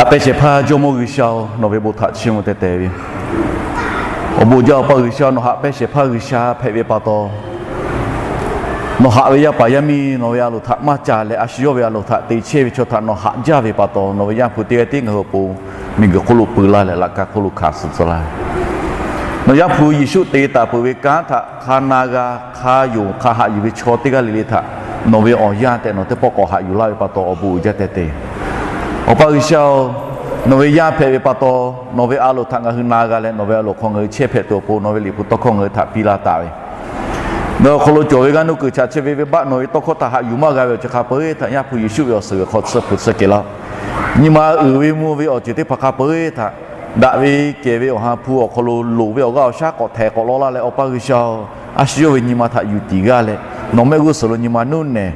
Haꞈ pehnˇ shehˍ hpaˇ Jawˇmawˇ G'uiˬsha-oˬ, nawˬ ve bon htaꞈ chiˇ mvuh teh teh ve. Awˬ bon jaˇ, Awˬ pa G'uiˬsha, nawˬ haꞈ pehnˇ shehˍ hpaˇ G'uiˬsha hpehꞈ ve pa taw, nawˬ haꞈ ve yaˇ paˍ yaˇ miˇ nawˬ ve a loˍ htaꞈ maˇ ca leh, a shu yawˇ ve a loˍ htaꞈ te chehˇ ve chaw htaꞈ nawˬ haꞈ jaˇ ve pa taw, nawˬ ve Yaˇ hpu teˇ g'aˇ tiˉ ngaˬ hui awˬ pon miˬguiˬ hk'oˆ lo pui laˇ leh, laꞈ ka hk'oˆ lo hkanˍ suh tcuh laˇ ve, nawˬ Yaˇ hpu Yeˍsuˆ te taˍ peuˬ ve kanˉ htaꞈ hk'a na g'a, hk'a yonˍ hk'a haꞈ yuˬ ve chaw teˇ g'aˇ le le htaꞈ nawˬ ve awˬ yanˇ tehꞈ nawˬ teˇ pawˆ k'awꞈ haꞈ yuˬ laˇ ve pa taw, awˬ bon uiˍ jaˇ teh teh. Awˬ pa G'uiˬsha-oˬ, nawˬ ve yaˇ hpehꞈ ve pa taw, nawˬ ve a loˍ htaꞈ ngaˬ hui na g'a leh, nawˬ ve a loˍ hk'aw ngaˬ hui chehˇ hpehꞈ tuˬ awˬ pon nawˬ ve Liꞈ hpu tawˇ hkawˇ ngaˬ hui htaꞈ piˇ laˇ taˍ ve, ngaˬ hui awˬ hk'aw lo cawˬ ve g'aˇ nuˇ kuiˬ chaꞈ chi ve venˇbaˆ nawˬ ve tawˇ hkawˇ htaꞈ haꞈ yuˬ maˇ g'a ve awˬ ceuˬ hk'a peu-eˬ htaꞈ Yaˇ hpu Yeˍsuˆ ve awˬ suhˍ g'uiˬ hk'aw tsuhˇ hpu tsuhˇ kehˬ laˇ. Nyi ma uiˍ ve mvuh ve awˬ ceuˬ teˇ hpaˍ hk'a peu-eˬ htaꞈ daꞈ ve kehˬ ve Awˬ ha hpu awˬ hk'aw lo loˍ ve awˬ g'aˇ awˬ shaˉ k'awꞈ htaiˍ k'awꞈ law laˇ leh, Awˬ pa G'uiˬsha-oˬ, a shu yawˇ ve nyi ma htaꞈ yuˬ tiˍ g'aˇ leh, nawˬ mehˆ g'uˇ suhˍ lo nyi ma nuˇ nehˬ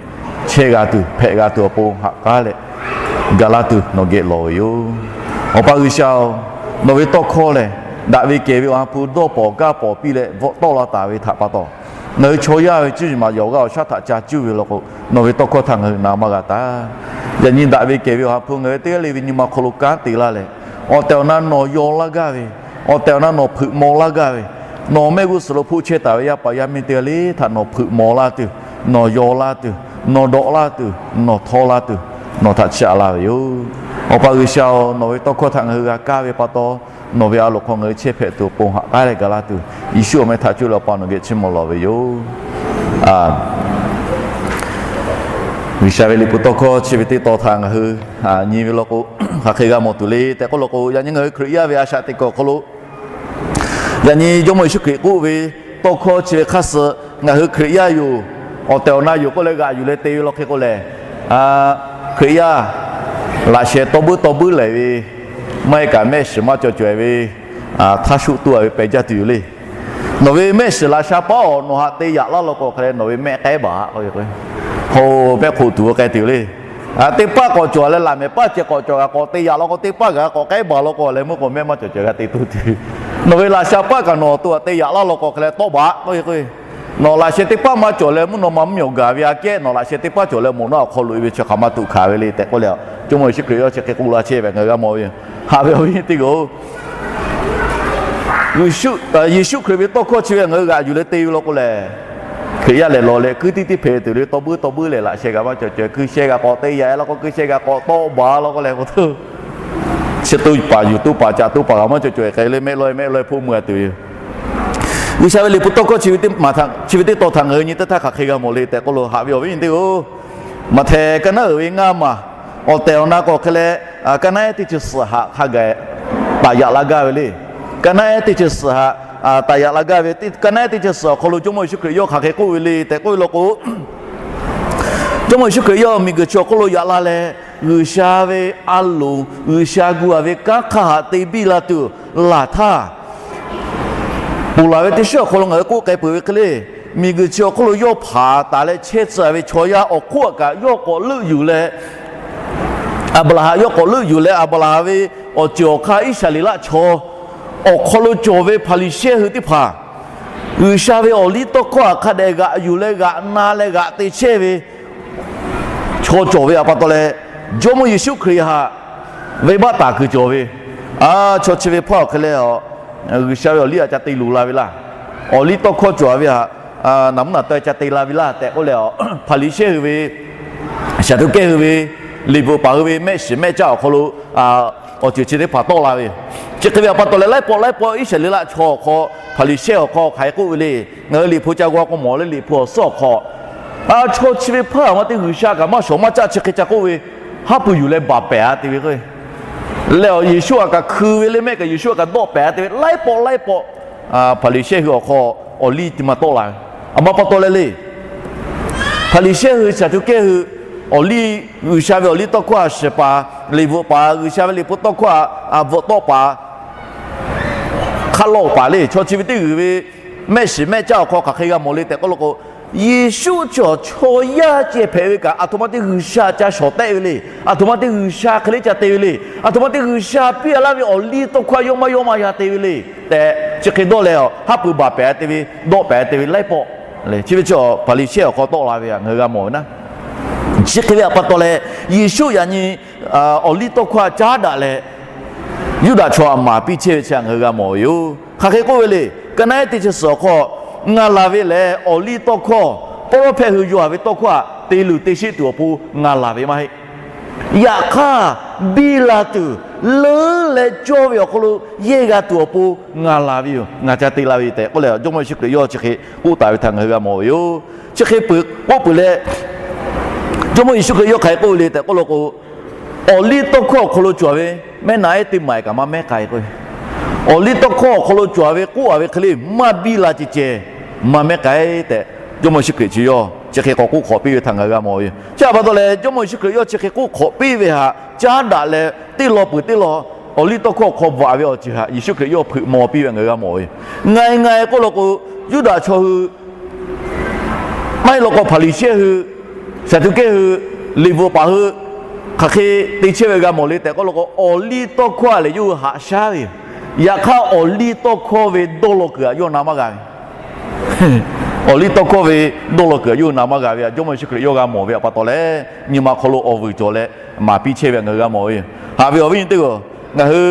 chehˇ g'a tuˬ hpehꞈ g'a tuˬ awˬ pon haꞈ k'aˉ leh, gaˬ la tuˬ nawˬ geh lawˬ ve yoˬ. Awˬ pa G'uiˬsha-oˬ, nawˬ ve tawˇ hkawˇ lehˬ, daꞈ ve kehˬ ve Awˬ ha hpu dawˇ pawnˍ kaˇ pawnˍ piˇ leh bvuhꞈ tawˆ la taˍ ve htaꞈ pa taw, ngaˬ hui chaw yaˇ ve cuˇ yiˍ maꞈ yaꞈ awˬ g'aˇ awˬ shaˉ htaꞈ ca cuˇ ve law k'o, nawˬ ve tawˇ hkawˇ htaꞈ ngaˬ hui na maˇ g'a taˍ. Yaꞈ nyi daꞈ ve kehˬ ve Awˬ ha hpu ngaˬ hui teˇ g'aˇ le ve nyi ma hk'aw lo kanˉ te laˇ leh, awˬ tehˬ awˬ na nawˬ yaw laˇ gaˇ ve, awˬ tehˬ awˬ na nawˬ hpeuꞈ maw laˇ gaˇ ve, nawˬ mehˆ g'uˇ suhˍ lo hpoˆ chehˇ taˍ ve yaˇ paˍ yaˇ miˇ teˇ g'aˇ le htaꞈ nawˬ hpeuꞈ maw laˇ tuˬ, nawˬ yaw laˇ tuˬ, nawˬ dawꞈ laˇ tuˬ, nawˬ htawˇ laˇ tuˬ, nawˬ htaꞈ chiˇ aꞈ laˇ ve yoˬ. Awˬ pa G'uiˬsha-oˬ, nawˬ ve tawˇ hkawˇ htaꞈ ngaˬ hui g'a kaˇ ve pa taw, nawˬ ve a loˍ hk'aw ngaˬ hui chehˇ hpehꞈ tuˬ awˬ pon haꞈ k'aˉ leh gaˬ la tuˬ, Yeˍsuˆ awˬ meh htaꞈ cuˇ leh Awˬ pa nawˬ geh chiˇ mvuh lawˬ ve yoˬ. G'uiˬsha ve liꞈ hpu tawˇ hkawˇ chi ve teˇ tawn htaꞈ ngaˬ hui nyi ve law k'o, hk'aˬ hk'e g'a mawˬ tuˬ le tehꞈ k'oˆ law k'o, yaꞈ nyi ngaˬ hui Hkriꞈ yaˇ ve a shaꞈ teꞈ kuiˬ awˬ hk'aw lo, yaꞈ nyi Jawˇmawˇ Yeˍsuˆ Hkriꞈ k'oˆ ve tawˇ hkawˇ chi ve hk'aˇ suh ngaˬ hui Hkriꞈ yaˇ yoˬ, awˬ tehˬ awˬ na yoˬ k'oˆ leh g'aꞈ yuˬ leh te ve law hk'e k'o lehˬ, Hkriꞈ yaˇ laꞈ sheh tawˇ buiˉ tawˇ buiˉ lehˬ ve maˇ heˆ kaꞈ mehˆ shiˍ maˇ cawˬ cawehˬ ve htaˇ shuˆ tuˬ a ve pehˬ jaˇ tuˬ yoˬ le. Nawˬ ve mehˆ shiˍ laꞈ sha paˉ awˬ nawˬ haꞈ te yaꞈ laˇ law k'o hk'e leh nawˬ ve mehˆ k'ehˉ baˬ a k'o, mehˆ hk'oˆ tuˬ k'ai tuˬ yoˬ le. Teˇ paˆ k'awꞈ cawˬ leh laꞈ mehˍ paˆ ceh k'awꞈ cawˬ kaꞈ k'awꞈ te yaꞈ law k'o, teˇ paˆ kaꞈ k'awꞈ k'ehˉ baˬ law k'o leh meuˇ k'o mehˆ maˇ cawˬ cawehˬ g'a te tuˬ tuˬ. Nawˬ ve laꞈ sha paˉ kaꞈ nawˬ awˬ to htaꞈ te yaꞈ laˇ law k'o hk'e leh tawˆ baˬ k'oˆ ve k'o, nawˬ laꞈ sheh teˇ paˉ maˇ cawˬ leh mvuhˇ naw ma mvuhˇmiˬ awˬ gaˬ ve aꞈ kehˉ nawˬ laꞈ sheh teˇ paˉ cawˬ leh mawˬ naˉ awˬ hk'aw loꞈ e ve chi hk'aˬ ma tuꞈ hkanˍ ve le tehꞈ k'oˆ leh, Jawˇmawˇ Yeˍsuˆ Hkriꞈ yawˇ chi hk'e k'oˆ laˇ chehˇ ve ngaˬ hui g'a mawˬ ve yoˬ. Haꞈ ve awˬ viˉ nyi teˇ hpaˍ-oˬ, Yeˍsuˆ Hkriꞈ ve tawˇ hkawˇ chi ve ngaˬ hui g'aꞈ yuˬ leh te ve law k'o lehˬ, Hkriꞈ yaˇ lehˬ lawˬ leh kuiˉ tiˉ tiˉ hpehꞈ tuˬ le, tawˇ buiˉ tawˇ buiˉ lehˬ laꞈ sheh kaꞈ maˇ cawˬ cawehˬ, kuiˉ sheh kaꞈ k'awꞈ te yaꞈ law k'o kuiˉ sheh kaꞈ k'awꞈ tawˆ baˬ law k'o leh k'o, chi to paˍ yuˬ to paˍ caꞈ to paˍ kaꞈ maˇ cawˬ cawehˬ k'ai leh mehˆ laweh mehˆ laweh hpoˆ mui a tuˬ yoˬ. G'uiˬsha ve liꞈ hpu tawˇ hkawˇ chi ve teˇ tawn htaꞈ ngaˬ hui nyi teˇ htaˇ hk'aˬ hk'e g'a mawˬ le tehꞈ k'oˆ lo, haꞈ ve awˬ viˉ nyi teˇ hpaˍ-oˬ, Maꞈhtehˍ ka naˉ uiˍ ve ngaˇ maˬ, awˬ tehˬ awˬ na k'o hk'e leh, ka naˉ ehˉ teˇ chi suhˍ haꞈ hk'a gaˬ taˍ yaꞈ la gaˇ ve le. Ka naˉ ehˉ teˇ chi suhˍ haꞈ taˍ yaꞈ la gaˇ ve, ka naˉ ehˉ teˇ chi suhˍ awˬ hk'aw lo Jawˇmawˇ Yeˍsuˆ Hkriꞈ yawˇ hk'aˬ hk'e k'oˆ ve le tehꞈ k'oˆ ve law k'o, Jawˇmawˇ Yeˍsuˆ Hkriꞈ yawˇ miˬguiˬ chi awˬ hk'oˆ lo yaꞈ la leh, G'uiˬsha ve a loˍ, G'uiˬsha gu a ve kanˉ hk'aˇ haꞈ te biˇ la tuˬ laˬ htaˇ, ponˬ laˬ ve teˇ shiˉ awˬ hk'aw lo ngaˬ hui k'oˆ k'ai peuˬ ve hk'e le, miˬguiˬ chi awˬ hk'oˆ lo yawˇ hpanˍ taˍ leh chehˇ tcuh ve chaw yaˇ awˬ hk'oˆ kaꞈ yawˇ k'awꞈ leuˆ yuˬ leh, Aˍbraˍhanˍ yawˇ k'awꞈ leuˆ yuˬ leh Aˍbraˍhanˍ ve awˬ ceuˬ awˬ hk'aˇ Iˉsaˍreˍlaˆ chaw awˬ hk'aw lo cawˬ ve Hpaˍriˍsehˇ hui teˇ hpaˍ, G'uiˬsha ve awˬliˇtawˇhkawˇ htaꞈ hk'a dehꞈ g'aꞈ yuˬ leh g'aꞈ na leh g'aꞈ te chehˇ ve chaw cawˬ ve htaꞈ pa taw leh, Jawˇmawˇ Yeˍsuˆ Hkriꞈ htaꞈ venˇbaˆ taˍ kuiˬ cawˬ ve, a, chaw chi ve hpaˇ awˬ hk'e leh, G'uiˬsha ve awˬliˇ htaꞈ ca te luˬ la ve laˇ. Awˬliˇtawˇhkawˇ cawˬ ve htaꞈ naˍ mvuhˇ naˍ taweh ca te la ve laˇ tehꞈ k'oˆ leh, Hpaˍriˍsehˇ hui ve, Saˍduˆkehˇ hui ve, Liꞈ bvuhꞈ paˍ hui ve mehˆ shiˍ mehˆ caˇ awˬ hk'aw lo awˬ ceuˬ chi teˇ hpaˍ tawˆ la ve yoˬ. Chi hk'e ve htaꞈ pa taw leh, laiˉ pawˆ laiˉ pawˆ Iˉsaˍreˍlaˆ chaw awˬ hk'aw Hpaˍriˍsehˇ awˬ hk'aw hk'aˬ hk'e k'oˆ ve le. Ngaˬ hui Liꞈ hpu ca g'aw k'o mawˬ leh Liꞈ hpu awˬ suhˉ awˬ hk'aw, a, chaw chi ve hpaˇ a ma te G'uiˬsha kaꞈ maˇ shawˍ maˇ caˆ chi hk'e ca k'oˆ ve, haˉ pui yuˬ leh baˬ pehˍ a te ve k'o, leh Yeˍsuˆ htaꞈ kaꞈ hkui ve le mehˆ kaꞈ Yeˍsuˆ htaꞈ kaꞈ dawˆ pehˍ a te ve, laiˉ pawˆ laiˉ pawˆ Hpaˍriˍsehˇ hui awˬ hk'aw awˬliˇ ti ma tawˆ la ve. A ma pa taw leh le, Hpaˍriˍsehˇ hui, Saˍduˆkehˇ hui, awˬliˇ, G'uiˬsha ve awˬliˇtawˇhkawˇ htaꞈ shiˍ paˍ, Liꞈ bvuhꞈ paˍ, G'uiˬsha ve Liꞈ hpu tawˇ hkawˇ htaꞈ bvuhꞈ tawˆ paˍ, hk'aˆ lawˆ paˍ le, chaw chi ve teˇ g'uiˬ ve mehˆ shiˍ mehˆ caˇ awˬ hk'aw hk'aˬ hk'e g'a mawˬ le tehꞈ k'oˆ law k'o, Yeˍsuˆ chi awˬ chaw yaˇ ceh hpehꞈ ve kaꞈ, aˬ htoꞈ ma te G'uiˬsha ca shawˍ tehˆ ve le. Aˬ htoꞈ ma te G'uiˬsha hk'e le ca te ve le. Aˬ htoꞈ ma te G'uiˬsha piˇ a laˇ ve awˬliˇtawˇhkawˇ yawˇ maˇ yawˇ maˇ g'a te ve le tehꞈ, chi hk'e dawˇ leh, haˉ pui baˬ pehˍ a te ve, dawˆ pehˍ a te ve laiˉ pawˆ le. Chi ve chi Hpaˍriˍsehˇ awˬ hk'aw tawˆ la ve htaꞈ ngaˬ hui g'a mawˬ ve naˉ. Chi hk'e ve htaꞈ pa taw leh, Yeˍsuˆ yaꞈ nyi awˬliˇtawˇhkawˇ htaꞈ caˉ daꞈ leh, Yuˇdaꞈ chaw htaꞈ maˍ piˇ chehˇ ve chi htaꞈ ngaˬ hui g'a mawˬ ve yoˬ. Hk'aˬ hk'e k'oˆ ve le, ka naˉ ehˉ teˇ chi suhˍ awˬ hk'aw, Ngaˬ laˬ ve lehˬ, awˬliˇtawˇhkawˇ, pawˇ lawˉ hpehˇ hui yaw haˍ ve tawˇ hkawˇ htaꞈ te luˬ te sheˆ tuˬ awˬ pon ngaˬ laˬ ve maˇ heˆ. Yaꞈ hk'aˇ, biˇ la tuˬ, leuˉ leh cawˇ ve awˬ hk'aw lo yehˇ g'a tuˬ awˬ pon ngaˬ laˬ ve yoˬ. Ngaˬ ca te la ve tehꞈ k'oˆ leh, Jawˇmawˇ Yeˍsuˆ Hkriꞈ yawˇ chi hk'e k'oˆ taˍ ve htaꞈ ngaˬ hui g'a mawˬ ve yoˬ. Chi hk'e peuˬ k'oˆ peuˬ leh, Jawˇmawˇ Yeˍsuˆ Hkriꞈ yawˇ hk'aˬ hk'e k'oˆ ve le tehꞈ k'oˆ law k'o, awˬliˇtawˇhkawˇ awˬ hk'aw lo cawˬ ve mehˆ naꞈ ehˉ teˇ maˬ kaꞈ maˇ mehˉ k'ai k'o, awˬliˇtawˇhkawˇ awˬ hk'aw lo cawˬ ve k'oˆ a ve hk'e le maˇ biˇ la ceh ceh, maˇ mehˉ k'ai tehꞈ, Jawˇmawˇ Yeˍsuˆ Hkriꞈ chi yawˇ chi hk'e k'awꞈ k'oˆ hk'awꞈ piˇ ve htaꞈ ngaˬ hui g'a mawˬ ve yoˬ. Chi htaꞈ pa taw leh, Jawˇmawˇ Yeˍsuˆ Hkriꞈ yawˇ chi hk'e k'oˆ hk'awꞈ piˇ ve htaꞈ caˉ daꞈ leh, teˇ law peuˬ teˇ law awˬliˇtawˇhkawˇ awˬ hk'aw bvuhꞈ ve awˬ ceuˬ htaꞈ Yeˍsuˆ Hkriꞈ yawˇ hpeuꞈ maw piˇ ve ngaˬ hui g'a mawˬ ve yoˬ. Ngaˬ e ngaˬ e k'oˆ law k'o, Yuˇdaꞈ chaw hui maˇ heˆ law k'o Hpaˍriˍsehˇ hui, Saˍduˆkehˇ hui, Liꞈ bvuhꞈ paˍ hui hk'aˬ hk'e te chehˇ ve g'a mawˬ le tehꞈ k'oˆ law k'o, awˬliˇtawˇhkawˇ lehˬ yawˇ hui haꞈ shaˉ ve yoˬ. Yaꞈ hk'aˇ, awˬliˇtawˇhkawˇ ve dawˇ law kuiˬ htaꞈ yawˇ na maˇ g'a ve. Awˬliˇtawˇhkawˇ ve dawˇ law kuiˬ htaꞈ yawˇ hui na maˇ g'a ve htaꞈ Jawˇmawˇ Yeˍsuˆ Hkriꞈ yawˇ g'a mawˬ ve htaꞈ pa taw leh, nyi ma hk'aw lo awˬ vuiˬ cawˬ leh maˍ piˇ chehˇ ve htaꞈ ngaˬ hui g'a mawˬ ve yoˬ. Haꞈ ve awˬ viˉ nyi teˇ hpaˍ-oˬ, ngaˬ hui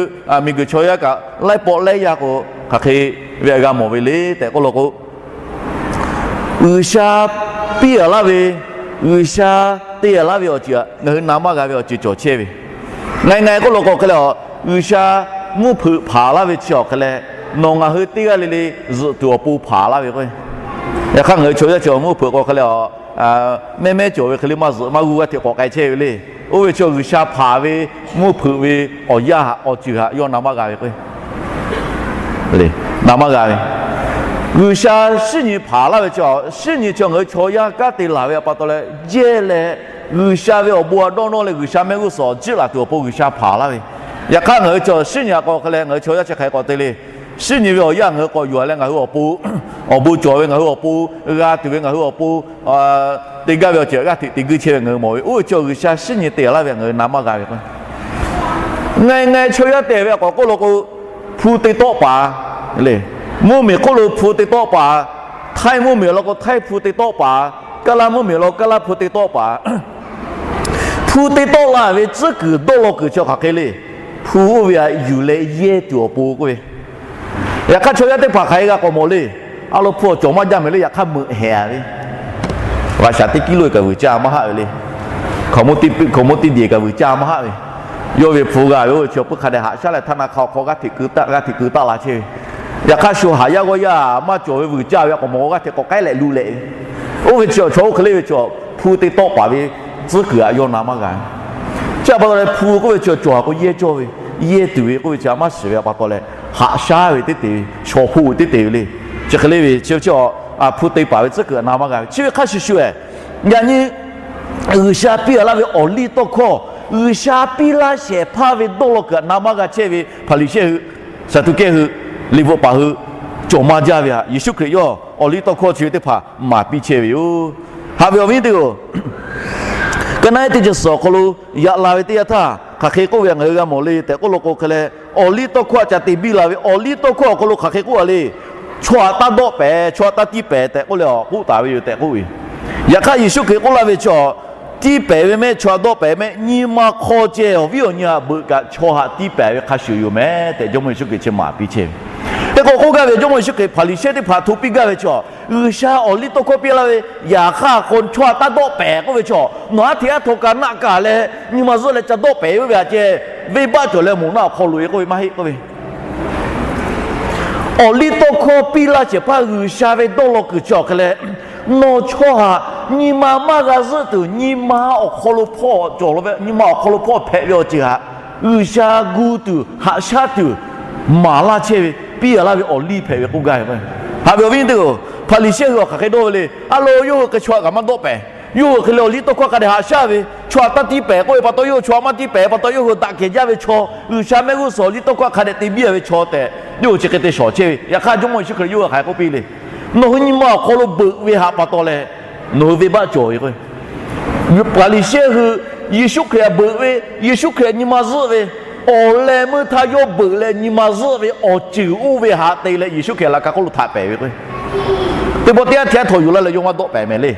miˬguiˬ chaw yaˇ kaꞈ laiˉ pawˆ laiˉ yaˇ k'o, hk'aˬ hk'e ve htaꞈ g'a mawˬ ve le tehꞈ k'oˆ law k'o, G'uiˬsha piˇ a laˇ ve, G'uiˬsha te a laˇ ve awˬ ceuˬ htaꞈ ngaˬ hui na maˇ g'a ve awˬ ceuˬ cawˬ chehˇ ve. Ngaˬ e ngaˬ e k'oˆ law k'o hk'e leh, G'uiˬsha mvuhˇ hpeuꞈ hpanˍ laˇ ve chi awˬ hk'e leh, nawˬ ngaˬ hui teˇ g'aˇ le le zuhꞈ tuˬ awˬ pon hpanˍ laˇ ve k'o, yaꞈ hk'aˇ ngaˬ hui chaw yaˇ chi awˬ mvuhˇ hpeuꞈ k'o hk'e leh, mehˉ mehˉ cawˬ ve hk'e le maˇ zuhꞈ maˇ g'uˇ g'aˇ hteꞈ k'awꞈ k'ai chehˇ ve le. Oˇ ve chi G'uiˬsha hpanˍ ve mvuhˇ hpeuꞈ ve awˬ yanˇ awˬ ceuˬ htaꞈ yawˇ na maˇ g'a ve k'o, na maˇ g'a ve. G'uiˬsha shinˉ nyi hpanˍ laˇ ve chi, shinˉ nyi chi ngaˬ hui chaw yaˇ kanˉ te laˬ ve pa taw leh jehˇ leh, G'uiˬsha ve awˬ bon htaꞈ dawˇ nawˇ leh G'uiˬsha mehˆ g'uˇ suhˍ jiˆ laˬ tuˬ awˬ pon G'uiˬsha hpanˍ laˇ ve. Yaꞈ hk'aˇ ngaˬ hui chaw shinˉ nyi a k'aw hk'e leh ngaˬ hui chaw yaˇ chi hk'aˬ hk'e k'awꞈ te le. Shinˉ nyi ve awˬ yanˇ ngaˬ hui k'awꞈ yuˬ leh ngaˬ hui awˬ pon, awˬ bon cawˬ ve ngaˬ hui awˬ pon, g'a tuˬ ve ngaˬ hui awˬ pon, te gaˇ ve awˬ ceuˬ g'aˇ hteꞈ te guiˇ chehˇ ve ngaˬ hui mawˬ ve. Oˇ ve chi G'uiˬsha shinˉ nyi te laˇ ve ngaˬ hui na maˇ g'a ve k'o, ngaˬ ngaˬ chaw yaˇ tehˬ ve a k'awꞈ k'oˆ lo k'o, hpu te tawˆ paˍ le. Mvuhˇmiˬ hk'oˆ lo hpu te tawˆ paˍ, htaiˇ mvuhˇmiˬ law k'o htaiˇ hpu te tawˆ paˍ, Kaˇlaˇ mvuhˇmiˬ law Kaˇlaˇ hpu te tawˆ paˍ. Hpu te tawˆ la ve tcuhˉ kuiˬ dawˇ law kuiˬ chi hk'aˬ hk'e le. Hpu oˇ ve htaꞈ yuˬ leh yehˇ tuˬ awˬ pon k'oˆ ve. Yaꞈ hk'aˇ chaw yaˇ teˇ hpaˍ hk'aˬ hk'e g'a k'awꞈ mawˬ le. A lo hpu awˬ cawˬ maˇ jaˇ mehˍ le, yaꞈ hk'aˇ meuꞈ hehˍ ve. G'a shaˍ teˇ kiˇ lo kaꞈ vuiˬ caˇ maˇ haˆ ve le. Hkaoˍmonˇ teˇ diˬ kaꞈ vuiˬ caˇ maˇ haˆ ve. Yawˇ ve hpu g'a ve oˇ ve chi awˬ puiˉ hk'a dehꞈ haꞈ shaˉ leh htaˇ na hk'a awˬ hk'aw g'aˇ hteꞈ keu taˆ, g'aˇ hteꞈ keu taˆ la chehˇ ve. Yaꞈ hk'aˇ shu haꞈ yaˇ g'awˇ yaˇ maˇ cawˬ ve vuiˬ caˇ ve a k'awꞈ mawˬ g'aˇ hteꞈ k'awꞈ k'ehˉ leh lu leh ve. Oˇ ve chi awˬ chaw oˇ hk'e le ve chi hpu te tawˆ paˍ ve tcuhˉ kuiˬ htaꞈ yawˇ na maˇ g'a ve. Chi a pa taw leh hpu k'oˆ ve chi awˬ cawˬ htaꞈ k'o yehˇ cawˇ ve, yehˇ tuˬ ve k'oˆ ve chi a maˇ shiˍ ve a pa taw leh, haꞈ shaˉ ve teˇ te ve, shaw hpoˆ ve teˇ te ve le. Chi hk'e le ve chi ve chi a hpu te paˍ ve tcuhˉ kuiˬ htaꞈ na maˇ g'a ve. Chi ve hk'a shuˍ shuˍ eh, yaꞈ nyi G'uiˬsha piˇ laˇ ve awˬliˇtawˇhkawˇ, G'uiˬsha piˇ laˇ shehˍ hpaˇ ve dawˇ law kuiˬ htaꞈ na maˇ g'a chehˇ ve Hpaˍriˍsehˇ hui, Saˍduˆkehˇ hui, liꞈ bvuhꞈ paˍ hui cawˬ maˇ jaˇ ve htaꞈ Yeˍsuˆ Hkriꞈ yawˇ awˬliˇtawˇhkawˇ chi ve teˇ hpaˍ maˍ piˇ chehˇ ve yoˬ. Haꞈ ve awˬ viˉ teˇ g'aˇ, ka naˉ ehˉ teˇ chi suhˍ awˬ hk'aw lo yaꞈ la ve teˇ yanˇ htaˇ hk'aˬ hk'e k'oˆ ve htaꞈ ngaˬ hui g'a mawˬ le tehꞈ k'oˆ lo k'o hk'e leh, awˬliˇtawˇhkawˇ htaꞈ ca te biˇ la ve awˬliˇtawˇhkawˇ awˬ hk'aw lo hk'aˬ hk'e k'oˆ a le. Chaw htaꞈ taˇ dawˆ pehˍ, chaw htaꞈ taˇ tiˇ pehˍ tehꞈ k'oˆ leh awˬ k'oˆ taˍ ve yoˬ tehꞈ k'oˆ ve. Yaꞈ hk'aˇ Yeˍsuˆ Hkriꞈ k'oˆ laˇ ve chi, tiˇ pehˍ ve mehˆ, chaw htaꞈ dawˆ pehˍ ve mehˆ, nyi ma hk'aw ceh awˬ viˉ awˬ nyi htaꞈ beuꞈ kaꞈ chaw htaꞈ tiˇ pehˍ ve hk'a shuˍ yoˬ mehˍ tehꞈ Jawˇmawˇ Yeˍsuˆ Hkriꞈ chi maˍ piˇ chehˇ ve. Hk'e k'o k'oˆ gaˇ ve Jawˇmawˇ Yeˍsuˆ Hkriꞈ Hpaˍriˍsehˇ teˇ hpaˍ htaꞈ hto piˇ gaˇ ve chi, G'uiˬsha awˬliˇtawˇhkawˇ piˇ laˇ ve, yaꞈ hk'aˇ hk'aw chaw htaꞈ taˇ dawˆ pehˍ k'oˆ ve chi, nawˬ aˉ hteꞈ aˉ htaw kaꞈ naˆ kaꞈ leh nyi ma zuhˆ leh ca dawˆ pehˍ ve ve a ceh, venˇbaˆ cawˬ leh moˬ naˆ awˬ hk'aw loꞈ e k'oˆ ve maˇ heˆ k'oˆ ve. Awˬliˇtawˇhkawˇ piˇ laˇ shehˍ hpaˇ G'uiˬsha ve dawˇ law kuiˬ chi awˬ hk'e leh, nawˬ chaw htaꞈ nyi ma maˇ g'a zuhˆ tuˬ, nyi ma awˬ hk'aw lo hpawˇ cawˬ la ve, nyi ma awˬ hk'aw lo hpawˇ hpehꞈ ve awˬ ceuˬ htaꞈ G'uiˬsha gu tuˬ, haꞈ shaˉ tuˬ, maˍ laˇ chehˇ ve, piˇ laˇ ve awˬliˇ hpehꞈ ve k'oˆ gaˇ ve. Haꞈ ve awˬ viˉ teˇ g'aˇ, Hpaˍriˍsehˇ hui awˬ hk'aˬ hk'e dawˇ ve le. A lo yawˇ hui hk'e chaw htaꞈ kaꞈ maˇ dawˆ pehˍ. Yawˇ hui hk'e leh awˬliˇtawˇhkawˇ hk'a dehꞈ haꞈ shaˉ ve, chaw htaꞈ taˇ tiˇ pehˍ k'oˆ ve pa taw, yawˇ hui chaw htaꞈ maˇ tiˇ pehˍ pa taw, yawˇ hui daꞈ kehˬ jaˇ ve chaw, G'uiˬsha mehˆ g'uˇ suhˍ awˬliˇtawˇhkawˇ htaꞈ hk'a dehꞈ te biˇ ve chaw tehꞈ yawˇ hui chi hk'e te shawˍ chehˇ ve. Yaꞈ hk'aˇ Jawˇmawˇ Yeˍsuˆ Hkriꞈ yawˇ hui hk'aˬ hk'e k'oˆ piˇ le. Nawˬ hui nyi ma awˬ hk'aw lo beuꞈ ve htaꞈ pa taw leh, nawˬ hui venˇbaˆ cawˬ ve k'o, Hpaˍriˍsehˇ hui Yeˍsuˆ Hkriꞈ htaꞈ beuꞈ ve, Yeˍsuˆ Hkriꞈ htaꞈ nyi ma zuhˆ ve, awˬ leh meuˇ htaˇ yawˇ beuꞈ leh nyi ma zuhˆ ve awˬ ceuˬ oˇ ve htaꞈ te leh Yeˍsuˆ Hkriꞈ laꞈ ka hk'oˆ lo htaꞈ pehˍ ve k'o, teˇ pawˆ teˇ yanˇ htaˇ htawˇ yuˬ laˇ leh yawˇ maˇ dawˆ pehˍ mehˍ le.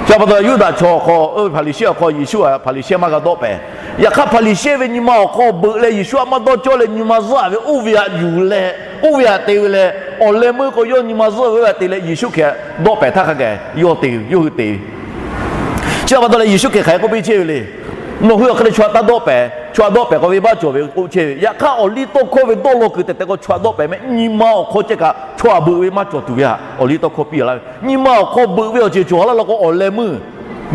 Chi pa taw Yuˇdaꞈ chaw awˬ hk'aw, Hpaˍriˍsehˇ awˬ hk'aw Yeˍsuˆ htaꞈ Hpaˍriˍsehˇ maˇ g'a dawˆ pehˍ. Yaꞈ hk'aˇ Hpaˍriˍsehˇ ve nyi ma awˬ hk'aw beuꞈ leh Yeˍsuˆ htaꞈ maˇ dawˇ cawˇ leh nyi ma zuhˆ ve oˇ ve htaꞈ yuˬ leh, oˇ ve htaꞈ te ve leh, awˬ leh meuˇ k'o yawˇ nyi ma zuhˆ ve oˇ ve htaꞈ te leh Yeˍsuˆ Hkriꞈ htaꞈ dawˆ pehˍ htaˇ hk'a gaˬ yawˇ te ve, yawˇ hui te ve. Chi pa taw leh Yeˍsuˆ Hkriꞈ hk'aˬ hk'e k'oˆ piˇ chehˇ ve le. Nawˬ hui awˬ hk'e leh chaw htaꞈ taˇ dawˆ pehˍ, chaw htaꞈ dawˆ pehˍ k'o venˇbaˆ cawˬ ve k'oˆ chehˇ ve. Yaꞈ hk'aˇ awˬliˇtawˇhkawˇ ve dawˇ law kuiˬ tehꞈ tehꞈ k'o chaw htaꞈ dawˆ pehˍ mehˆ, nyi ma awˬ hk'aw ceh kaꞈ chaw htaꞈ beuꞈ ve maˇ cawˬ tuˬ ve htaꞈ awˬliˇtawˇhkawˇ piˇ laˇ ve. Nyi ma awˬ hk'aw beuꞈ ve awˬ ceuˬ cawˬ laˇ law k'o awˬ leh meuˇ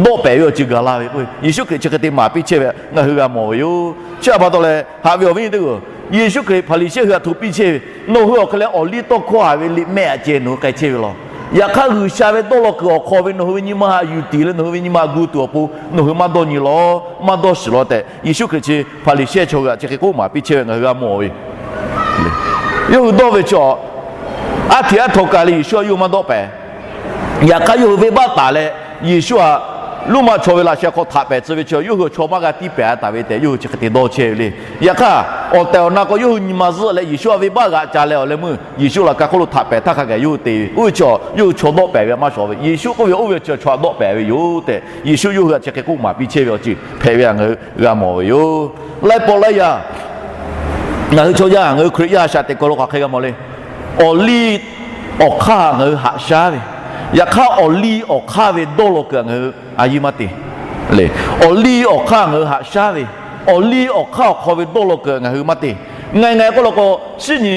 dawˆ pehˍ ve awˬ ceuˬ gaˬ la ve k'o, Yeˍsuˆ Hkriꞈ chi hk'e te maˍ piˇ chehˇ ve ngaˬ hui g'a mawˬ ve yoˬ. Chi pa taw leh haꞈ ve awˬ viˉ teˇ g'aˇ, Yeˍsuˆ Hkriꞈ Hpaˍriˍsehˇ hui htaꞈ hto piˇ chehˇ ve, nawˬ hui awˬ hk'e leh awˬliˇtawˇhkawˇ htaꞈ ve liꞈ mehˆ htaꞈ ceh nawˬ hui k'ai chehˇ ve law. Yaꞈ hk'aˇ G'uiˬsha ve dawˇ law kuiˬ awˬ hk'aw ve nawˬ hui ve nyi ma htaꞈ yuˬ tiˍ leh nawˬ hui ve nyi ma gu tuˬ awˬ pon nawˬ hui maˇ dawˇ nyi law, maˇ dawˇ shiˍ law tehꞈ Yeˍsuˆ Hkriꞈ chi Hpaˍriˍsehˇ chaw hui htaꞈ chi hk'e k'oˆ maˍ piˇ chehˇ ve ngaˬ hui g'a mawˬ ve. Yawˇ hui dawˇ ve chi, aˉ hteꞈ aˉ htaw kaꞈ leh Yeˍsuˆ htaꞈ yawˇ hui maˇ dawˆ pehˍ. Yaꞈ hk'aˇ yawˇ hui venˇbaˆ taˍ leh Yeˍsuˆ htaꞈ Roˉmaꞈ chaw ve laꞈ sheh hk'aw htaꞈ pehˍ tcuh ve chi yawˇ hui chaw maˇ g'a tiˇ pehˍ a taˍ ve tehꞈ yawˇ hui chi hk'e te dawˇ chehˇ ve le. Yaꞈ hk'aˇ awˬ tehˬ awˬ na k'o yawˇ hui nyi ma zuhˆ leh Yeˍsuˆ htaꞈ venˇbaˆ g'aꞈ ca leh awˬ leh meuˇ Yeˍsuˆ laꞈ ka hk'oˆ lo htaꞈ pehˍ htaˇ hk'a gaˬ yawˇ hui te ve. Oˇ ve chi yawˇ hui chaw dawˆ pehˍ ve maˇ shawˍ ve. Yeˍsuˆ k'oˆ ve oˇ ve chi chaw htaꞈ dawˆ pehˍ ve yoˬ tehꞈ Yeˍsuˆ yawˇ hui htaꞈ chi hk'e k'oˆ maˍ piˇ chehˇ ve awˬ ceuˬ hpehꞈ ve htaꞈ ngaˬ hui g'a mawˬ ve yoˬ. Laiˉ pawˆ laiˉ yaˇ ngaˬ hui chaw yaˇ ngaˬ hui Hkriꞈ yaˇ shaꞈ teꞈ kuˬ lo hk'aˬ hk'e g'a mawˬ le. Awˬ liˇ awˬ hk'aˇ ngaˬ hui haꞈ shaˉ ve, yaꞈ hk'aˇ awˬ liˇ awˬ hk'aˇ ve dawˇ law kuiˬ ngaˬ hui a yiˇ maˇ te le. Awˬ liˇ awˬ hk'aˇ ngaˬ hui haꞈ shaˉ ve, awˬ liˇ awˬ hk'aˇ awˬ hk'aw ve dawˇ law kuiˬ ngaˬ hui maˇ te. Ngaˬ ngaˬ k'oˆ lo k'o, shinˉ nyi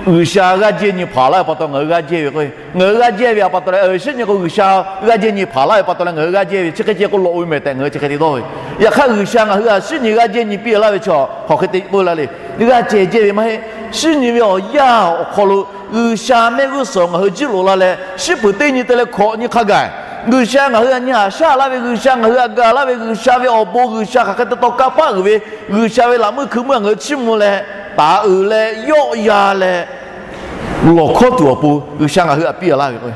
G'uiˬsha g'aˇ jehˇ nyi hpanˍ laˇ ve pa taw ngaˬ hui g'aˇ jehˇ ve k'o, ngaˬ hui g'aˇ jehˇ ve a pa taw leh, shinˉ nyi k'o G'uiˬsha g'aˇ jehˇ nyi hpanˍ laˇ ve pa taw leh ngaˬ hui g'aˇ jehˇ ve chi hk'e ceh k'o lawꞈ ve mehˍ tehꞈ ngaˬ hui chi hk'e te dawˇ ve. Yaꞈ hk'aˇ G'uiˬsha ngaˬ hui htaꞈ shinˉ nyi g'aˇ jehˇ nyi piˇ laˇ ve chi hk'aˬ hk'e te k'oˆ la le. G'aˇ ceh jehˇ ve maˇ heˆ. Shinˉ nyi ve awˬ yanˇ awˬ hk'aw lo G'uiˬsha mehˆ g'uˇ suhˍ ngaˬ hui jiˇ loꞈ la leh, shiˉ peuˍ teˇ nyi te leh hkawꞈ nyi hk'a gaˬ, G'uiˬsha ngaˬ hui htaꞈ nyi haꞈ shaˉ laˇ ve, G'uiˬsha ngaˬ hui htaꞈ gaˬ laˇ ve, G'uiˬsha ve awˬ bon, G'uiˬsha hk'aˬ hk'e te tawˇ kaˇ paˆ uiˍ ve, G'uiˬsha ve laꞈ meuˇ hkui meuˇ ngaˬ hui chiˇ mvuh leh, taˍ uiˍ leh yawˆ yan leh, lawˬ hkawˉ tuˬ awˬ pon G'uiˬsha ngaˬ hui htaꞈ piˇ laˇ ve k'o,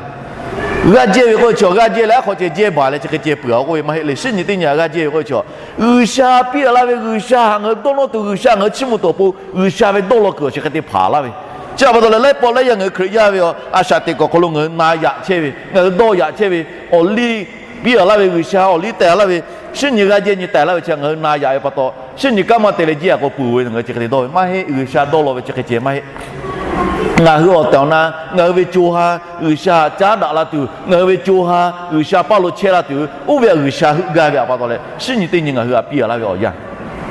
g'aˇ jehˇ ve k'oˆ ve chi g'aˇ jehˇ leh aˉ hk'aw ceh jehˇ baˬ leh chi hk'e ceh peuˬ a k'oˆ ve maˇ heˆ le. Shinˉ nyi teˇ nyi g'aˇ jehˇ ve k'oˆ ve chi, G'uiˬsha piˇ laˇ ve, G'uiˬsha htaꞈ ngaˬ hui dawˇ nawˇ tuˬ, G'uiˬsha ngaˬ hui chiˇ mvuh tuˬ awˬ pon G'uiˬsha ve dawˇ law kuiˬ awˬ chi hk'e te hpanˍ laˇ ve. Chi a pa taw leh laiˉ pawˆ laiˉ yaˇ ngaˬ hui Hkriꞈ yaˇ ve a shaꞈ teꞈ kuiˬ awˬ hk'aw lo ngaˬ hui na yaꞈ chehˇ ve, ngaˬ hui dawˇ yaꞈ chehˇ ve, awˬ liˇ piˇ laˇ ve, G'uiˬsha awˬ liˇ teh laˇ ve, shinˉ nyi g'aˇ jehˇ nyi teh laˇ ve chi ngaˬ hui na yaꞈ ve pa taw, shinˉ nyi kanˉ maˇ te leh jiˇ a k'o peuˬ ve ngaˬ hui chi hk'e te dawˇ ve maˇ heˆ. G'uiˬsha dawˇ law ve chi hk'e ceh maˇ heˆ. Ngaˬ hui awˬ tehˬ awˬ na ngaˬ hui ve co ha G'uiˬsha htaꞈ caˉ daꞈ la tuˬ, ngaˬ hui ve co ha G'uiˬsha paˇ lo chehˇ la tuˬ, oˇ ve htaꞈ G'uiˬsha heuˆ gaˇ ve a pa taw leh shinˉ nyi teˇ nyi ngaˬ hui htaꞈ piˇ laˇ ve awˬ yanˇ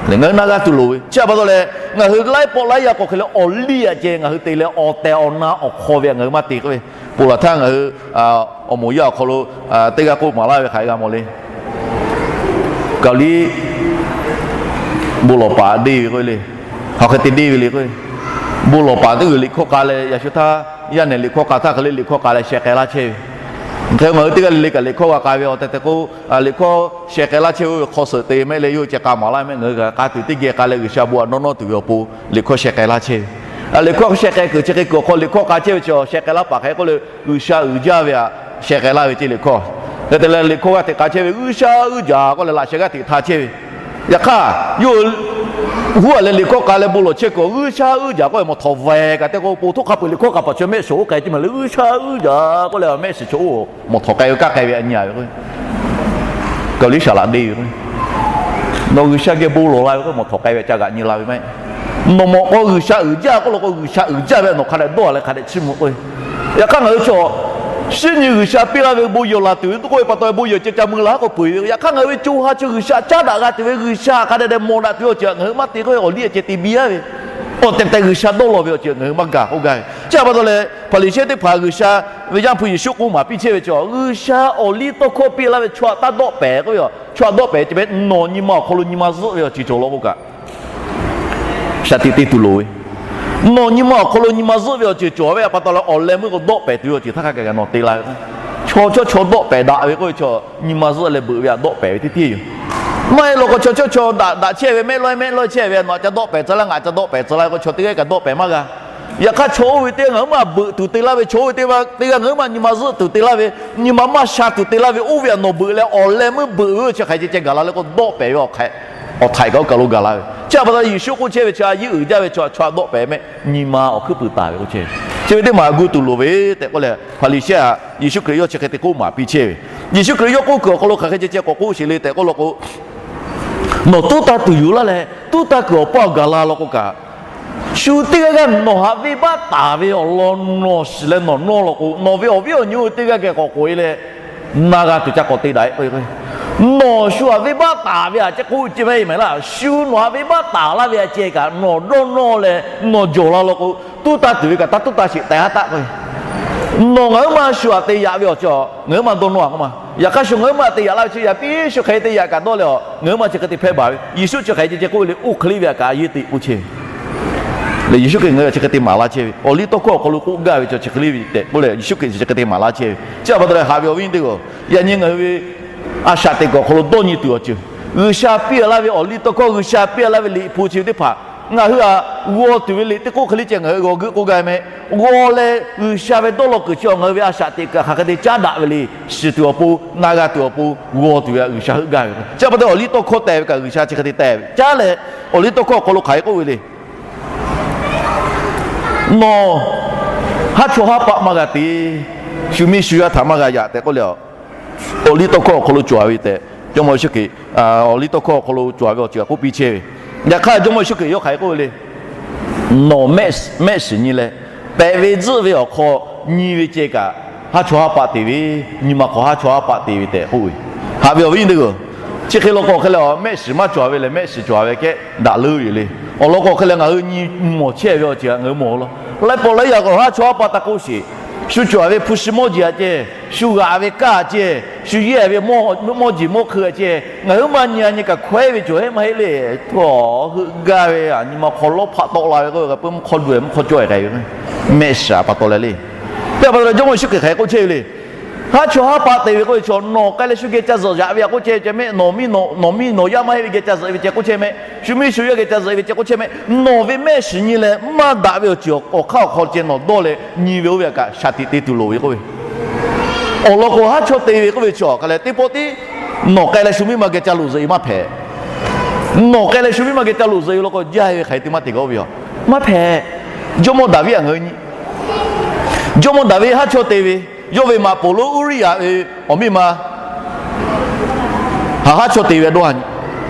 ngaˬ hui na g'a tuˬ loˍ ve. Chi a pa taw leh ngaˬ hui laiˉ pawˆ laiˉ yaˇ k'awꞈ hk'e leh awˬ liˇ a ceh ngaˬ hui te leh awˬ tehˬ awˬ na awˬ hk'aw ve htaꞈ ngaˬ hui maˇ te k'oˆ ve. Ponˬ laˬ htaˇ ngaˬ hui awˬ moˍ yaˇ awˬ hk'aw lo teˇ g'aˇ k'oˆ maˍ laˇ ve hk'aˬ hk'e g'a mawˬ le. Kaoˍliˇ bon lawˬ paˍ deˇ ve k'oˆ le. Hk'aˬ hk'e te deˇ ve le k'o, bon lawˬ paˍ teˇ g'uiˬ liꞈ hkawˇ k'a leh, yaꞈ shu htaˇ yaˇ nehˬ liꞈ hkawˇ k'a htaˇ hk'e le liꞈ hkawˇ k'a leh sheh k'ai laˇ chehˇ ve. Hk'e ngaˬ hui teˇ g'aˇ le le kaꞈ liꞈ hkawˇ g'a k'a ve awˬ tehˬ tehˬ k'o, liꞈ hkawˇ sheh k'ai laˇ chehˇ ve hk'aw suhˍ te mehˆ leh yawˇ ceh k'a maˍ laˇ mehˆ. Ngaˬ hui kaꞈ k'a tuˬ teˇ geh k'a leh G'uiˬsha bon htaꞈ nawˇ nawˇ tuˬ ve awˬ pon liꞈ hkawˇ sheh k'ai laˇ chehˇ ve. Liꞈ hkawˇ sheh k'ai kuiˬ chi hk'e kuiˬ awˬ hk'aw liꞈ hkawˇ k'a chehˇ ve chi sheh k'ai laˇ paˍ hk'e k'oˆ le, G'uiˬsha uiˍ jaˇ ve htaꞈ sheh k'ai laˇ ve ceh liꞈ hkawˇ. Hk'e te leh liꞈ hkawˇ g'aˇ hteꞈ k'a chehˇ ve G'uiˬsha uiˍ jaˇ k'oˆ leh laꞈ sheh g'aˇ hteꞈ hta chehˇ ve. Yaꞈ hk'aˇ yawˇ hui a leh liꞈ hkawˇ k'a leh bon lawˬ chehˇ kuiˬ G'uiˬsha uiˍ jaˇ k'oˆ ve mawˬ htawˍ vehˬ kaꞈ te k'o, po htoˇ hk'a peu-eˬ liꞈ hkawˇ k'a paˍ chi mehˆ shiˍ oˇ k'ai te maˬ le, G'uiˬsha uiˍ jaˇ k'oˆ leh mehˆ shiˍ chaw oˇ mawˬ htawˍ k'ai ve kanˉ k'ai ve a nyi a ve k'o, Kaoˍliˇ shaˍ laꞈ deˇ ve k'o, nawˬ G'uiˬsha geh bon lawˬ la ve k'o mawˬ htawˍ k'ai ve ca g'aꞈ nyi la ve maˇ heˆ. Nawˬ mawꞈ k'aw G'uiˬsha uiˍ jaˇ k'oˆ law k'o, G'uiˬsha uiˍ jaˇ ve nawˬ hk'a dehꞈ dawˇ leh hk'a dehꞈ chiˇ mvuh k'o, yaꞈ hk'aˇ ngaˬ hui chaw shinˉ nyi G'uiˬsha piˇ laˇ ve bon yehˬ laˬ tuˬ ve k'oˆ ve pa taw bon yehˬ ceh ca mui la k'o peu-eˬ ve. Yaꞈ hk'aˇ ngaˬ hui ve co ha chi G'uiˬsha caˉ daꞈ g'a tuˬ ve, G'uiˬsha hk'a dehꞈ dehꞈ mawˬ daꞈ tuˬ ve awˬ ceuˬ ngaˬ hui maˇ te k'o, awˬ liˇ a ceh te biˇ aˇ ve, awˬ tehˬ tehˬ G'uiˬsha dawˇ law ve awˬ ceuˬ ngaˬ hui maˇ gaˬ k'oˆ gaˇ ve. Chi a pa taw leh Hpaˍriˍsehˇ teˇ hpaˍ G'uiˬsha ve Yaˇ hpu Yeˍsuˆ k'oˆ maˍ piˇ chehˇ ve chi, G'uiˬsha awˬ liˇ tawˇ hkawˇ piˇ laˇ ve chaw htaꞈ taˇ dawˆ pehˍ k'oˆ ve, chaw htaꞈ dawˆ pehˍ ceh mehˆ, nawˬ nyi ma awˬ hk'aw lo nyi ma zuhˆ ve awˬ ceuˬ cawˬ law k'o kaꞈ shaˍ tiꞈ te tuˬ loˍ ve. Nawˬ nyi ma awˬ hk'aw lo nyi ma zuhˆ ve awˬ ceuˬ cawˬ ve a pa taw leh awˬ leh meuˇ k'o dawˆ pehˍ tuˬ ve awˬ ceuˬ htaˇ hk'a gaˬ kaꞈ nawˬ te la ve k'o, chaw chawˇ chaw dawˆ pehˍ daꞈ ve k'oˆ ve chaw nyi ma zuhˆ leh beuꞈ ve htaꞈ dawˆ pehˍ ve teˇ tiˉ yoˬ. Maˇ heˆ law k'o chaw chawˇ chaw daꞈ daꞈ chehˇ ve mehˆ lawˇ mehˆ lawˇ chehˇ ve nawˬ ca dawˆ pehˍ tcuh laˇ, ngaˬ ca dawˆ pehˍ tcuh laˇ ve k'o chaw teˇ g'aˇ kaꞈ dawˆ pehˍ maˇ g'a. Yaꞈ hk'aˇ chaw oˇ ve teˇ g'aˇ ngaˬ hui maˇ beuꞈ tuˬ te laˇ ve, chaw oˇ ve teˇ g'aˇ ngaˬ hui maˇ nyi ma zuhˆ tuˬ te laˇ ve, nyi ma maˇ sha tuˬ te laˇ ve, oˇ ve htaꞈ nawˬ beuꞈ leh awˬ leh meuˇ beuꞈ ve chi hk'aˬ hk'e ceh ceh gaˬ la le k'o dawˆ pehˍ ve awˬ hk'e, awˬ htaiꞈ kaꞈ oˇ kaˬ lo gaˬ la ve. Chi a pa taw Yeˍsuˆ k'oˆ chehˇ ve chi a yiˉ uiˍ jaˇ ve chaw, chaw htaꞈ dawˆ pehˍ mehˆ, nyi ma awˬ hkuiˉ puiˍ taˍ ve k'oˆ chehˇ ve. Chi ve teˇ maˬ gu tuˬ loˍ ve tehꞈ k'oˆ leh Hpaˍriˍsehˇ htaꞈ Yeˍsuˆ Hkriꞈ yawˇ chi hk'e te k'oˆ maˍ piˇ chehˇ ve. Yeˍsuˆ Hkriꞈ yawˇ k'oˆ kuiˬ awˬ hk'aw lo hk'aˬ hk'e ceh ceh k'awꞈ k'oˆ sheˍ le tehꞈ k'oˆ law k'o, nawˬ tuˉ tanˇ tuˬ yuˬ laˇ leh tuˉ tanˇ kuiˬ awˬ paˇ awˬ gaˬ la law k'o kaꞈ, shu teˇ g'aˇ g'aˇ nawˬ htaꞈ venˇbaˆ taˍ ve awˬ lawn nawˬ shiˍ leh nawˬ nawˇ law k'o, nawˬ ve awˬ viˉ awˬ nyi oˇ ve teˇ g'aˇ geh k'awꞈ k'oꞈ e leh na g'a tuˬ ca k'awꞈ te daꞈ e k'o, nawˬ shu htaꞈ venˇbaˆ taˍ ve htaꞈ ceh k'oˆ ce ve maˇ heˆ laˇ. Shu nawˬ htaꞈ venˇbaˆ taˍ laˇ ve htaꞈ ceh kaꞈ nawˬ dawˇ nawˇ leh nawˬ jawˬ la law k'o, tuˉ tanˇ tuˬ ve kaꞈ taˇ tuˉ tanˇ sheˍ tehꞈ haˉ taˆ k'o, nawˬ ngaˬ huiˉ ma shu htaꞈ te yaꞈ ve awˬ ceuˬ ngaˬ huiˉ ma dawˇ nawˇ a k'oˆ ma. Yaꞈ hk'aˇ shu ngaˬ huiˉ ma te yaꞈ laˇ ve chi yaꞈ piˇ shu hk'e te yaꞈ kaꞈ dawˇ leh a, ngaˬ huiˉ ma chi hk'e te hpehˇ baˬ ve. Yeˍsuˆ chi hk'e ceh ceh k'oˆ ve le, oˇ hk'e le ve htaꞈ kaꞈ a yeˇ te k'oˆ chehˇ ve. Leh Yeˍsuˆ Hkriꞈ ngaˬ hui htaꞈ chi hk'e te maˍ laˇ chehˇ ve, awˬ liˇ tawˇ hkawˇ awˬ hk'aw lo k'oˆ gaˇ ve chi hk'e le ve tehꞈ k'oˆ leh Yeˍsuˆ Hkriꞈ chi hk'e te maˍ laˇ chehˇ ve. Chi a pa taw leh haꞈ ve awˬ viˉ teˇ g'aˇ, yaꞈ nyi ngaˬ hui ve a shaꞈ teꞈ kuiˬ awˬ hk'aw lo dawˇ nyi tuˬ awˬ ceuˬ, G'uiˬsha piˇ laˇ ve awˬ liˇ tawˇ hkawˇ, G'uiˬsha piˇ laˇ ve liꞈ hpu chi ve teˇ hpaˍ ngaˬ hui htaꞈ g'aw tuˬ ve liꞈ teˇ k'oˆ hk'e le ceh ngaˬ hui g'aw g'euˆ k'oˆ gaˇ ve meh. G'aw leh G'uiˬsha ve dawˇ law kuiˬ chi awˬ ngaˬ hui ve a shaꞈ teꞈ kuiˬ hk'aˬ hk'e te caˉ daꞈ ve le, shiˍ tuˬ awˬ pon, na g'a tuˬ awˬ pon g'aw tuˬ ve htaꞈ G'uiˬsha heuˆ gaˇ ve. Chi a pa taw awˬ liˇ tawˇ hkawˇ teh ve kaꞈ G'uiˬsha chi hk'e te teh ve caˉ leh, awˬ liˇ tawˇ hkawˇ awˬ hk'aw lo hk'aˬ hk'e k'oˆ ve le. Nawˬ haˉ chawˇ haˉ paˆ maˇ g'a te, shu miˇ shu yaˇ htaꞈ maˇ g'a yaꞈ tehꞈ k'oˆ leh, awˬ liˇ tawˇ hkawˇ awˬ hk'aw lo cawˬ ve tehꞈ, Jawˇmawˇ Yeˍsuˆ Hkriꞈ, awˬ liˇ tawˇ hkawˇ awˬ hk'aw lo cawˬ ve awˬ ceuˬ htaꞈ k'oˆ piˇ chehˇ ve. Yaꞈ hk'aˇ Jawˇmawˇ Yeˍsuˆ Hkriꞈ yawˇ hk'aˬ hk'e k'oˆ ve le. Nawˬ mehˆ shiˍ nyi leh, pehꞈ ve tzuhˆ ve awˬ hk'aw nyi ve ceh kaꞈ, haˉ chawˇ haˉ paˆ te ve, nyi ma hk'aw haˉ chawˇ haˉ paˆ te ve tehꞈ k'oˆ ve. Haꞈ ve awˬ viˉ nyi teˇ g'aˇ, Chi hk'e law k'o hk'e leh, mehˆ shiˍ maˇ cawˬ ve lehˬ, mehˆ shiˍ cawˬ ve kehˉ daꞈ leuˉ ve yoˬ le. Awˬ lawn k'o hk'e leh ngaˬ hui nyi mawˬ chehˇ ve awˬ ceuˬ ngaˬ hui mawˬ law. Laiˉ pawˆ laiˉ yaꞈ k'o haˉ chaw haˉ paˆ taˇ k'oˆ sheˍ. Shu cawˬ ve hpu shi mawˇ jeˬ aꞈ ceh, shu g'aꞈ ve kaˇ aꞈ ceh, shu yehˇ ve mawˇ jeˬ mawˇ hk'eun aꞈ ceh, ngaˬ hui maˇ nyi a nyi kaꞈ hkawehˉ ve cawˬ heˆ maˇ heˆ le. Htawˇ heuˆ gaˇ ve a nyi ma hk'aw lawˇ hpaˆ tawˆ la ve k'oˆ ve, kaꞈ peuˬ mvuhˇ hk'aw duˬ mvuhˇ hk'aw cawˬ e k'ai ve mehˆ shiˍ a pa taw leh le. Teˇ hpaˍ pa taw leh Jawˇmawˇ Yeˍsuˆ Hkriꞈ hk'aˬ hk'e k'oˆ chehˇ ve le. Haˉ chaw haˉ paˆ te ve k'oˆ ve chaw, nawˬ k'ai leh shu geh ca zuhꞈ yaꞈ ve aꞈ k'oˆ chehˇ ve ceh mehˆ. Nawˬ miˇ nawˬ yaˇ maˇ heˆ ve geh ca zuhꞈ e ve ceh k'oˆ chehˇ mehˆ. Shu miˇ shu yaˇ geh ca zuhꞈ e ve ceh k'oˆ chehˇ mehˆ. Nawˬ ve mehˆ shiˍ nyi leh maˇ daꞈ ve awˬ ceuˬ awˬ hk'aˇ awˬ hk'aw ceh nawˬ dawˇ leh nyi ve oˇ ve aꞈ kaꞈ shaˍ tiꞈ te tuˬ loˍ ve k'oˆ ve. Awˬ lawn k'o haˉ chaw te ve k'oˆ ve chaw hk'a leh teˇ pawˆ tiˉ nawˬ k'ai leh shu miˇ ma geh ca loꞈ zuhꞈ e maˇ hpehꞈ. Nawˬ k'ai leh shu miˇ ma geh ca loꞈ zuhꞈ e law k'o, jaˇ ve hk'aˬ hk'e te maˇ te g'a oˇ ve yoˬ. Maˇ hpehꞈ. Jawˇmawˇ Daˍviˆ aꞈ ngaˬ hui nyi. Jawˇmawˇ Daˍviˆ haˉ chaw te ve, yawˇ ve maꞈ poˍ lo Uˇriˆyaꞈ ve awˬ miˇ ma haˉ haˉ chaw te ve dawˇ a nyi.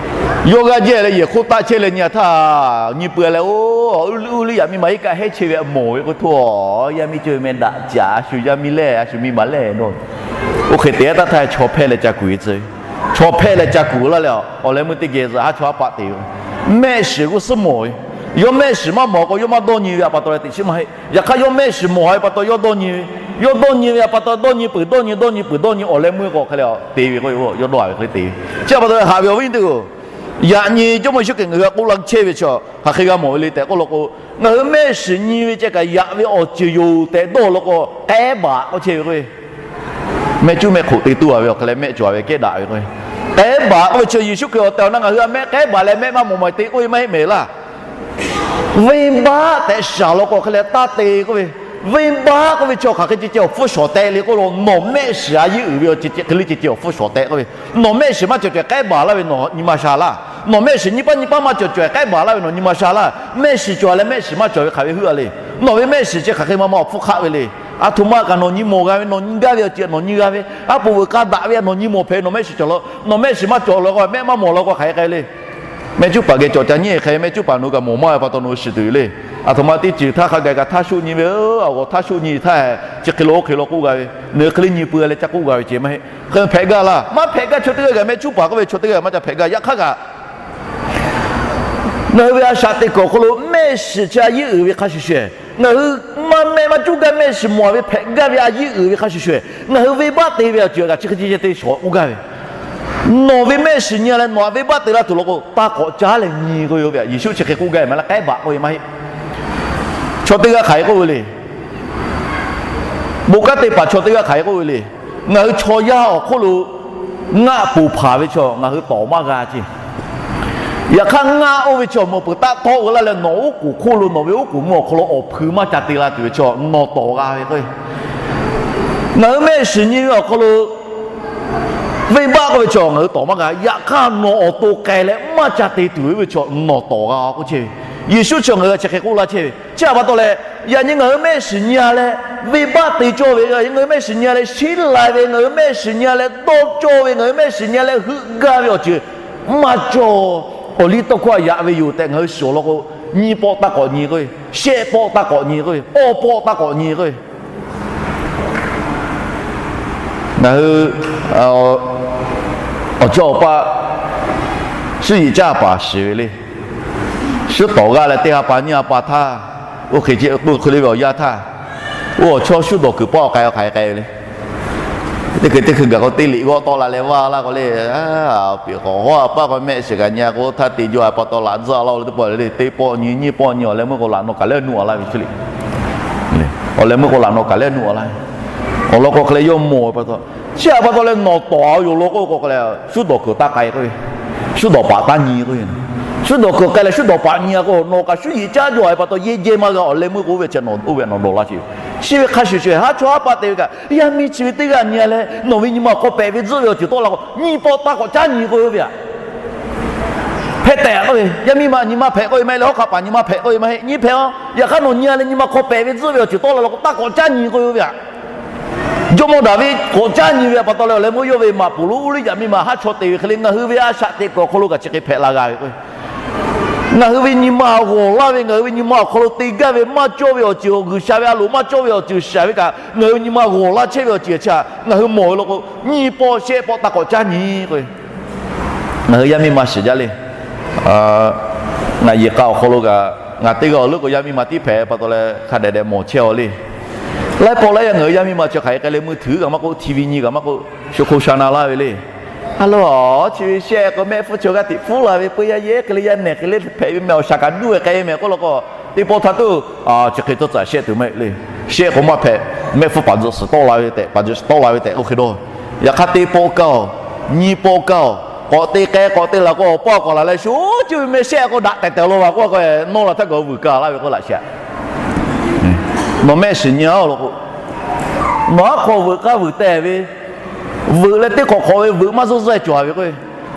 Yawˇ g'aˇ jehˇ leh yehˬ hk'oˆ taˆ chehˇ leh nyi a htaˇ, nyi peuˬ leh, oˇ Uˇriˆyaꞈ miˇ ma iˉ kaˆ hehˉ chehˇ ve aꞈ mawˬ ve k'o, htawˇ yaˇ miˇ cawˬ ve meh daꞈ caꞈ, shu yaˇ miˇ lehˬ a shu miˇ ma lehˬ dawˇ. Oˇ hk'e te a taˇ htaˇ chaw hpehˇ leh ca kuˬ ve tcuh ve. Chaw hpehˇ leh ca kuˬ laˇ leh, awˬ lehˬ meuˇ teˇ geh zuhꞈ haˉ chaw haˉ paˆ te ve. Mehˆ shiˍ g'uˇ suhˉ mawˬ ve, yawˇ mehˆ shiˍ maˇ mawˬ k'o yawˇ maˇ dawˇ nyi ve aꞈ pa taw leh teꞈ chiˉ maˇ heˆ. Yaꞈ hk'aˇ yawˇ mehˆ shiˍ mawˬ ve pa taw yawˇ dawˇ nyi ve. Yawˇ dawˇ nyi ve aꞈ pa taw dawˇ nyi peuˬ dawˇ nyi dawˇ nyi peuˬ dawˇ nyi awˬ leh meuˇ k'o hk'e leh te ve k'o, yawˇ dawˇ a ve hk'e le te ve. Chi aꞈ pa taw leh haꞈ ve awˬ viˉ teˇ g'aˇ, yaꞈ nyi Jawˇmawˇ Yeˍsuˆ Hkriꞈ ngaˬ hui htaꞈ k'oˆ laˇ chehˇ ve chaw hk'aˬ hk'e g'a mawˬ ve le tehꞈ k'oˆ law k'o, ngaˬ hui mehˆ shiˍ nyi ve ceh kaꞈ yaꞈ ve awˬ ceuˬ yoˬ tehꞈ dawˇ law k'o, k'ehˉ baˬ k'oˆ chehˇ ve k'o, mehˆ cuˉ mehˆ hk'oꞈ te tuˬ a ve awˬ hk'e leh mehˆ cawˬ a ve kehˉ daꞈ ve k'o, k'ehˉ baˬ k'oˆ ve chi Yeˍsuˆ Hkriꞈ awˬ tehˬ awˬ na ngaˬ hui a mehˆ k'ehˉ baˬ leh mehˆ maˇ mawˬ maˬ te k'oˆ ve maˇ heˆ mehˍ laˇ. Venˇbaˆ tehꞈ shaˍ law k'o hk'e leh taˇ te k'oˆ ve, venˇbaˆ k'oˆ ve chi hk'aˬ hk'e ceh ceh awˬ hpfuhˇ shawˍ teh le k'oˆ law, nawˬ mehˆ shiˍ a yeˇ uiˍ ve awˬ ceuˬ ceh hk'e le ceh ceh awˬ hpfuhˇ shawˍ teh k'oˆ ve, nawˬ mehˆ shiˍ maˇ cawˬ cawˬ k'ehˉ baˬ laˇ ve nawˬ nyi ma sha laˇ. Nawˬ mehˆ shiˍ nyi paˇ nyi paˇ maˇ cawˬ cawˬ k'ehˉ baˬ laˇ ve nawˬ nyi ma sha laˇ. Mehˆ shiˍ cawˬ leh mehˆ shiˍ maˇ cawˬ ve hk'aˬ ve heuˆ a le. Nawˬ ve mehˆ shiˍ chi hk'aˬ hk'e ma ma awˬ hpfuhˇ hk'aˆ ve le. Aˬ htoꞈ ma kaꞈ nawˬ nyi mawˬ g'a ve, nawˬ nyi gaˇ ve awˬ ceuˬ nawˬ nyi g'a ve, aˉ po veuꞈ k'a daꞈ ve a nawˬ nyi mawˬ hpehꞈ ve, nawˬ mehˆ shiˍ cawˬ law, nawˬ mehˆ shiˍ maˇ cawˬ law k'o mehˆ maˇ mawˬ law k'o hk'aˬ hk'e k'ai le. Mehˆ cuˉ paˍ geh cawˬ ca nyi hk'e mehˆ cuˉ paˍ nawˬ hui kaꞈ mawˬ maˇ ve pa taw nawˬ hui shiˍ tuˬ yoˬ le. Aˬ htoꞈ ma teˇ ceuˬ htaˇ hk'a gaˬ kaꞈ htaˇ shuˆ nyi ve, aˬ g'awˬ htaˇ shuˆ nyi htaˇ, chi hk'e lo oˇ hk'e lo k'oˆ g'a ve, nawˬ hui hk'e le nyi peuˬ leh ca k'oˆ g'a ve ceh maˇ heˆ. Hk'e hpehꞈ gaˇ laˇ, maˇ hpehꞈ gaˇ chaw teˇ g'aˇ kaꞈ mehˆ cuˉ paˍ k'oˆ ve chaw teˇ g'aˇ kaꞈ maˇ ca hpehꞈ gaˇ. Yaꞈ hk'aˇ kaꞈ ngaˬ hui ve a shaꞈ teꞈ kuiˬ awˬ hk'aw lo mehˆ shiˍ chi a yeˇ uiˍ ve hk'a shuˍ shuˍ, ngaˬ hui maˇ mehˆ maˇ cuˉ gaˇ mehˆ shiˍ mawˬ ve hpehꞈ gaˇ ve a yeˇ uiˍ ve hk'a shuˍ shuˍ, ngaˬ hui venˇbaˆ te ve awˬ ceuˬ kaꞈ chi hk'e ceh ceh te shawˍ k'oˆ gaˇ ve. Nawˬ ve mehˆ shiˍ nyi leh nawˬ a venˇbaˆ te laˇ tuˬ law k'o, taˇ k'awꞈ caˉ leh nyi k'oˆ ve yoˬ ve. Yeˍsuˆ chi hk'e k'oˆ gaˇ ve maˇ heˆ laˇ, k'ehˉ baˬ k'oˆ ve maˇ heˆ. Chaw teˇ g'aˇ hk'aˬ hk'e k'oˆ ve le. Bon kanˉ te paˍ chaw teˇ g'aˇ hk'aˬ hk'e k'oˆ ve le. Ngaˬ hui chaw yaˇ awˬ hk'oˆ lo ngaˆ poˬ hpanˍ ve chaw ngaˬ hui tawˍ maˇ g'a ce. Yaꞈ hk'aˇ ngaˆ oˇ ve chaw mawˬ peuˬ taˆ tawˆ g'a laˇ leh nawˬ oˉ k'oˍ hk'oˆ lo nawˬ ve oˉ k'oˍ mvuhˇ awˬ hk'aw lo awˬ hpui maˇ ca te la tuˬ ve chaw nawˬ tawˍ g'a ve k'o, ngaˬ hui mehˆ shiˍ nyi ve awˬ hk'aw lo venˇbaˆ k'oˆ ve chaw ngaˬ hui tawˍ maˇ g'a. Yaꞈ hk'aˇ nawˬ awˬ to k'ai leh maˇ ca te tuˬ ve chaw nawˬ tawˍ g'a k'oˆ chehˇ ve. Yeˍsuˆ chi ngaˬ hui chi hk'e k'oˆ laˇ chehˇ ve. Chi aꞈ pa taw leh, yaꞈ nyi ngaˬ hui mehˆ shiˍ nyi a leh venˇbaˆ te cawˇ ve, yaꞈ nyi ngaˬ hui mehˆ shiˍ nyi a leh sheˉ lai ve, ngaˬ hui mehˆ shiˍ nyi a leh dawˇ cawˇ ve, ngaˬ hui mehˆ shiˍ nyi a leh heuˆ gaˇ ve awˬ ceuˬ maˇ cawˬ. Awˬ liˇ tawˇ hkawˇ a yaꞈ ve yoˬ tehꞈ ngaˬ hui shiˍ law k'o, nyiˇ pawˆ taˇ k'awꞈ nyi k'oˆ ve, shehˆ pawˆ taˇ k'awꞈ nyi k'oˆ ve, awˇ pawˆ taˇ k'awꞈ nyi k'oˆ ve, ngaˬ hui awˬ chawˇ awˬ paˆ shuˉ yiˍ caˇ paˍ shiˍ ve le. Shuˉ tawˍ g'aˇ leh teˇ ha pa nyiˇ ha pa htaˇ, oˇ hk'e ce k'oˆ hk'e le ve awˬ yanˇ htaˇ, oˇ awˬ chawˇ shuˉ dawˬ kuiˬ paˆ awˬ k'ai awˬ hk'aˬ hk'e k'ai ve le. Teˇ hkui teˇ hkui gaˬ k'o teˇ liꞈ g'awˇ tawˆ la leh vaˇ laˇ k'o le, piˍ k'awꞈ g'awˇ a paˆ k'o mehˆ shiˍ kaꞈ nyi a k'o htaˇ te jaw a pa taw laꞈ tzuhˆ a laˇ o le teˇ pawˆ le, teˇ pawˆ nyi nyiˇ pawˆ nyi awˬ leh meuˇ k'o laꞈ nawˬ kaꞈ leuˉ nuˇ a laˇ ve chi le. Awˬ leh meuˇ k'o laꞈ nawˬ kaꞈ leuˉ nuˇ a laˇ ve. Awˬ lawn k'o hk'e leh yawˇ mawˬ ve pa taw, chi aꞈ pa taw leh nawˬ tawˍ a yoˬ law k'o k'o hk'e leh shuˉ dawˬ kuiˬ taˇ k'ai k'oˆ ve, shuˉ dawˬ paˍ taˇ nyi k'oˆ ve, shuˉ dawˬ kuiˬ k'ai leh shuˉ dawˬ paˍ nyi a k'o nawˬ kaꞈ shuˉ yiˍ caˇ jaw a pa taw yehˇ jehˇ maˇ g'a awˬ leh meuˇ k'o oˇ ve chi nawˬ oˇ ve nawˬ dawˬ laˇ chi. Chi ve hk'a shuˍ shuˍ haˉ chawˇ haˉ paˆ te ve kaꞈ yaˇ miˇ chi ve teˇ g'aˇ nyi a leh nawˬ ve nyi ma awˬ hk'aw pehꞈ ve tzuhˆ ve awˬ ceuˬ tawˆ la k'o nyiˇ pawˆ taˇ k'awꞈ caˉ nyi k'oˆ ve aꞈ. Hpehꞈ tehꞈ k'oˆ ve, yaˇ miˇ ma nyi ma hpehꞈ k'oˆ ve maˇ heˆ leh, hawˉ hk'aˆ paˍ nyi ma hpehꞈ k'oˆ ve maˇ heˆ, nyi hpehꞈ a. Yaꞈ hk'aˇ nawˬ nyi a leh nyi ma hk'aw pehꞈ ve tzuhˆ ve awˬ ceuˬ tawˆ la law k'o taˇ k'awꞈ caˉ nyi k'oˆ ve aꞈ. Jawˇmawˇ Daˍviˆ k'awꞈ caˉ nyi ve aꞈ pa taw leh awˬ leh meuˇ yawˇ ve maꞈ poˍ lo Uˇriˆyaꞈ miˇ ma haˉ chawˇ te ve hk'e le ngaˬ hui ve a shaꞈ teꞈ kuiˬ awˬ hk'aw lo kaꞈ chi hk'e hpehꞈ la g'a ve k'o, ngaˬ hui ve nyi ma g'awˬ laˇ ve, ngaˬ hui ve nyi ma awˬ hk'aw lo te gaˇ ve maˇ cawˇ ve awˬ ceuˬ, G'uiˬsha ve a loˍ maˇ cawˇ ve awˬ ceuˬ shiˍ ve kaꞈ ngaˬ hui ve nyi ma g'awˬ laˇ chehˇ ve awˬ ceuˬ chi htaꞈ ngaˬ hui mawˬ ve law k'o nyiˇ pawˆ shehˆ pawˆ taˇ k'awꞈ caˉ nyi k'o Ngaˬ hui yaˇ miˇ ma shiˍ jaˇ le. Ngaˬ yehˬ k'a awˬ hk'aw lo kaꞈ ngaˬ teˇ g'aˇ awˬ leuˉ k'o yaˇ miˇ ma tiˉ hpehꞈ pa taw leh hk'a dehꞈ dehꞈ mawˬ chehˇ aw le. Laiˉ pawˆ laiˉ yaˇ ngaˬ hui yaˇ miˇ ma chi hk'aˬ hk'e k'ai leh mui htuiˍ kaꞈ maˇ k'oˆ, TV nyi kaꞈ maˇ k'oˆ, shu hk'o sha na laˇ ve le. A lo, chi ve shehˆ k'o mehˆ hpfuhˇ chaw g'aˇ hteꞈ pfuhˇ la ve, peu yaˇ yehˬ hk'e le yaˇ nehˬ hk'e le hpehꞈ ve mehˬ, awˬ shaˍ kaꞈ duˇ ve k'ai ve mehˬ k'oˆ law k'o, teˇ pawˆ htaˇ tuˬ chi hk'e tawˇ tcuhˍ shehˆ tuˬ maˇ heˆ le. Shehˆ k'o maˇ hpehꞈ, mehˆ hpfuhˇ paˍ tzuhꞈ suhˍ tawˆ la ve tehꞈ, paˍ tzuhꞈ suhˍ tawˆ la ve tehꞈ k'oˆ hk'e dawˇ. Yaꞈ hk'aˇ teˇ pawˆ kaˇ oˬ, nyiˇ pawˆ kaˇ oˬ, k'awꞈ te k'ai k'awꞈ te laˬ k'o, awˬ paˇ awˬ k'awꞈ laˬ leh shu cuˇ ve mehˆ shehˆ k'o daꞈ tehˬ tehˬ law va k'oˆ k'o, nawˇ la htaˇ kaꞈ vuiˬ kaˇ laˇ ve k'oˆ laꞈ shehˍ. Nawˬ mehˆ shiˍ nyi a law k'o, nawˬ aˉ hk'aw veuꞈ k'aˇ vuiˬ teh ve, veuꞈ leh teˇ hk'awꞈ hk'awꞈ ve veuꞈ maˇ zuhˇ zuhˇ cawˬ ve k'o,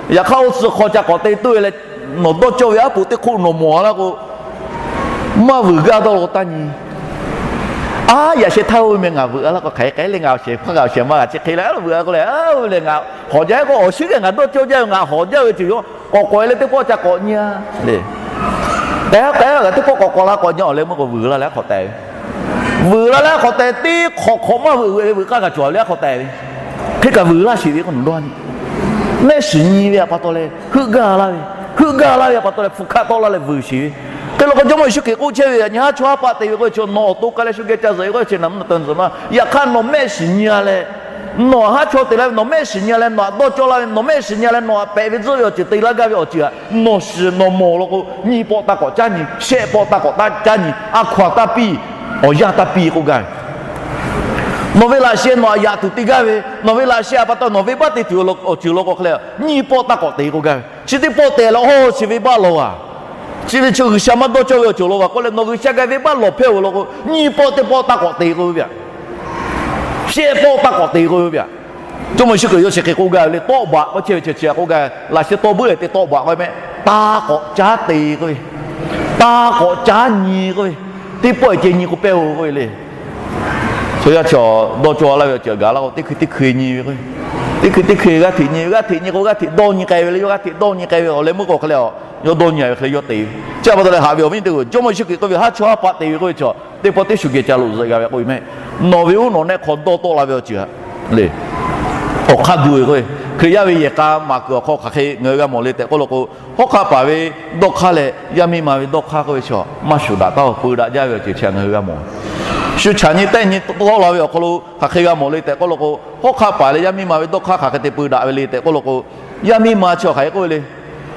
yaꞈ hk'aˇ oˇ tcuh hk'aw ca k'awꞈ te tuˬ ve leh, nawˬ dawˇ cawˇ ve aˉ poꞈ teˇ hk'oˆ nawˬ mawˬ laˇ k'o, maˇ vuiˬ gaˇ dawˇ law k'o taˇ nyi. Aˉ, yaꞈ sheh htaˇ oˇ ve meh ngaˬ veuꞈ a laˇ k'o, hk'aˬ hk'e k'ai le, ngaˬ awˬ shehˍ hpaˇ kaꞈ awˬ shehˍ ma kaꞈ chi hk'e leh vuiˬ a k'o leh, oˇ ve lehˬ ngaˬ hawˍ jaˇ k'o, awˬ shinˉ geh ngaˬ dawˇ cawˇ jaˇ ve, ngaˬ hawˍ jaˇ ve ceuˬ yawˇ k'awꞈ k'awꞈ e leh teˇ pawˆ ca k'awꞈ nyi a le. K'ai a k'ai a kaꞈ teˇ pawˆ k'awꞈ k'awꞈ la k'awꞈ nyi awˬ leh meuˇ k'o vuiˬ la leh aˉ hk'awꞈ tehˬ ve. Vuiˬ la leh aˉ hk'awꞈ tehˬ, teˇ hk'awꞈ hk'awꞈ maˇ veuꞈ ve veuꞈ k'aˇ kaꞈ cawˬ leh aˉ hk'awꞈ tehˬ ve. Hk'e kaꞈ vuiˬ laˇ sheˍ ve k'o nawˬ dawˇ nyi. Mehˆ shiˍ nyi ve a pa taw leh heuˆ gaˇ laˇ ve, heuˆ gaˇ laˇ ve a pa taw leh hpu hkaˆ tawˆ laˇ leh vuiˬ sheˍ ve. Hk'e law k'o Jawˇmawˇ Yeˍsuˆ Hkriꞈ k'oˆ chehˇ ve, yaꞈ nyi haˉ chaw haˉ paˆ te ve k'oˆ ve chi nawˬ awˬ to k'ai leh shu geh ca zuhꞈ ve k'oˆ ve chi naꞈ mvuhˇ naꞈ teu zuhꞈ ma. Yaꞈ hk'aˇ nawˬ mehˆ shiˍ nyi a leh, nawˬ haˉ chaw te laˇ ve, nawˬ mehˆ shiˍ nyi a leh nawˬ htaꞈ dawˇ cawˇ laˇ ve, nawˬ mehˆ shiˍ nyi a leh nawˬ htaꞈ pehꞈ ve tzuhˆ ve awˬ ceuˬ te laˇ gaˇ ve awˬ ceuˬ htaꞈ nawˬ shiˍ nawˬ mawˬ law k'o, nyiˇ pawˆ taˇ k'awꞈ caˉ nyi, shehˆ pawˆ taˇ k'awꞈ taˇ caˉ nyi, a hkaw-anˬ taˇ piˇ, awˬ yanˇ taˇ piˇ k'oˆ gaˇ ve. Nawˬ ve laꞈ sheh nawˬ htaꞈ yaꞈ tuˬ te gaˇ ve, nawˬ ve laꞈ sheh a pa taw nawˬ venˇbaˆ te tuˬ awˬ ceuˬ law k'o hk'e leh, nyiˇ pawˆ taˇ k'awꞈ te k'oˆ gaˇ ve. Chi teˇ pawˆ te leh, oˇ chi venˇbaˆ law a, chi ve chi G'uiˬsha maˇ dawˇ cawˇ ve awˬ ceuˬ law va k'oˆ leh, nawˬ G'uiˬsha geh venˇbaˆ lawˬ hpehˇ oˬ law k'o, nyiˇ pawˆ teˇ pawˆ taˇ k'awꞈ te k'oˆ ve a, shehˆ pawˆ taˇ k'awꞈ te k'oˆ ve a. Jawˇmawˇ Yeˍsuˆ Hkriꞈ yawˇ chi hk'e k'oˆ gaˇ ve le. Tawˆ baꞈ k'oˆ chehˇ ve chi chi htaꞈ k'oˆ gaˇ ve, laꞈ sheh tawˇ beuˆ leh te tawˆ baꞈ k'oˆ ve mehˆ, taˇ k'awꞈ caˉ te k'oˆ ve, taˇ k'awꞈ caˉ nyi k'oˆ ve, teˇ pawˆ ceh nyi k'o pehˇ oˬ k'oˆ ve le. Chaw yaˇ chaw dawˇ cawˇ laˇ ve awˬ ceuˬ gaˬ laˇ k'o, teˇ hkui teˇ hkui nyi ve k'o, teˇ hkui teˇ hkui g'aˇ hteꞈ nyi ve, g'aˇ hteꞈ nyi k'o g'aˇ hteꞈ dawˇ nyi k'ai ve le. Yawˇ g'aˇ hteꞈ dawˇ nyi k'ai ve awˬ leh meuˇ k'o hk'e leh, yawˇ dawˇ nyi a ve hk'e leh yawˇ te ve. Chi a pa taw leh haꞈ ve awˬ viˉ nyi teˇ g'aˇ, Jawˇmawˇ Yeˍsuˆ Hkriꞈ k'oˆ ve, haˉ chaw haˉ paˆ te ve k'oˆ ve chi, teˇ pawˆ teˇ shu geh ca loꞈ zuhꞈ g'a ve k'oˆ ve mehˆ. Nawˬ ve uˉ nawˬ nehˆ hk'aw dawˇ tawˆ la ve awˬ ceuˬ htaꞈ le, awˬ hk'aˇ duˬ ve k'o, Hkriꞈ yaˇ ve yehˬ k'a maˍ kuiˬ awˬ hk'aw hk'aˬ hk'e ngaˬ hui g'a mawˬ le tehꞈ k'oˆ law k'o, hawˉ hk'aˆ paˍ ve dawˇ hk'aˇ leh yaˇ miˇ ma ve dawˇ hk'aˇ k'oˆ ve chi maˇ shuˍ daꞈ taˉ-oˬ, peu daꞈ jaˇ ve awˬ ceuˬ chi htaꞈ ngaˬ hui g'a mawˬ. Shu chaꞈ nyi tehˆ nyi tawˆ la ve awˬ hk'aw lo hk'aˬ hk'e g'a mawˬ le tehꞈ k'oˆ law k'o, hawˉ hk'aˆ paˍ leh yaˇ miˇ ma ve dawˇ hk'aˇ hk'aˬ hk'e te peu daꞈ ve le tehꞈ k'oˆ law k'o, yaˇ miˇ ma chi hk'aˬ hk'e k'oˆ ve le.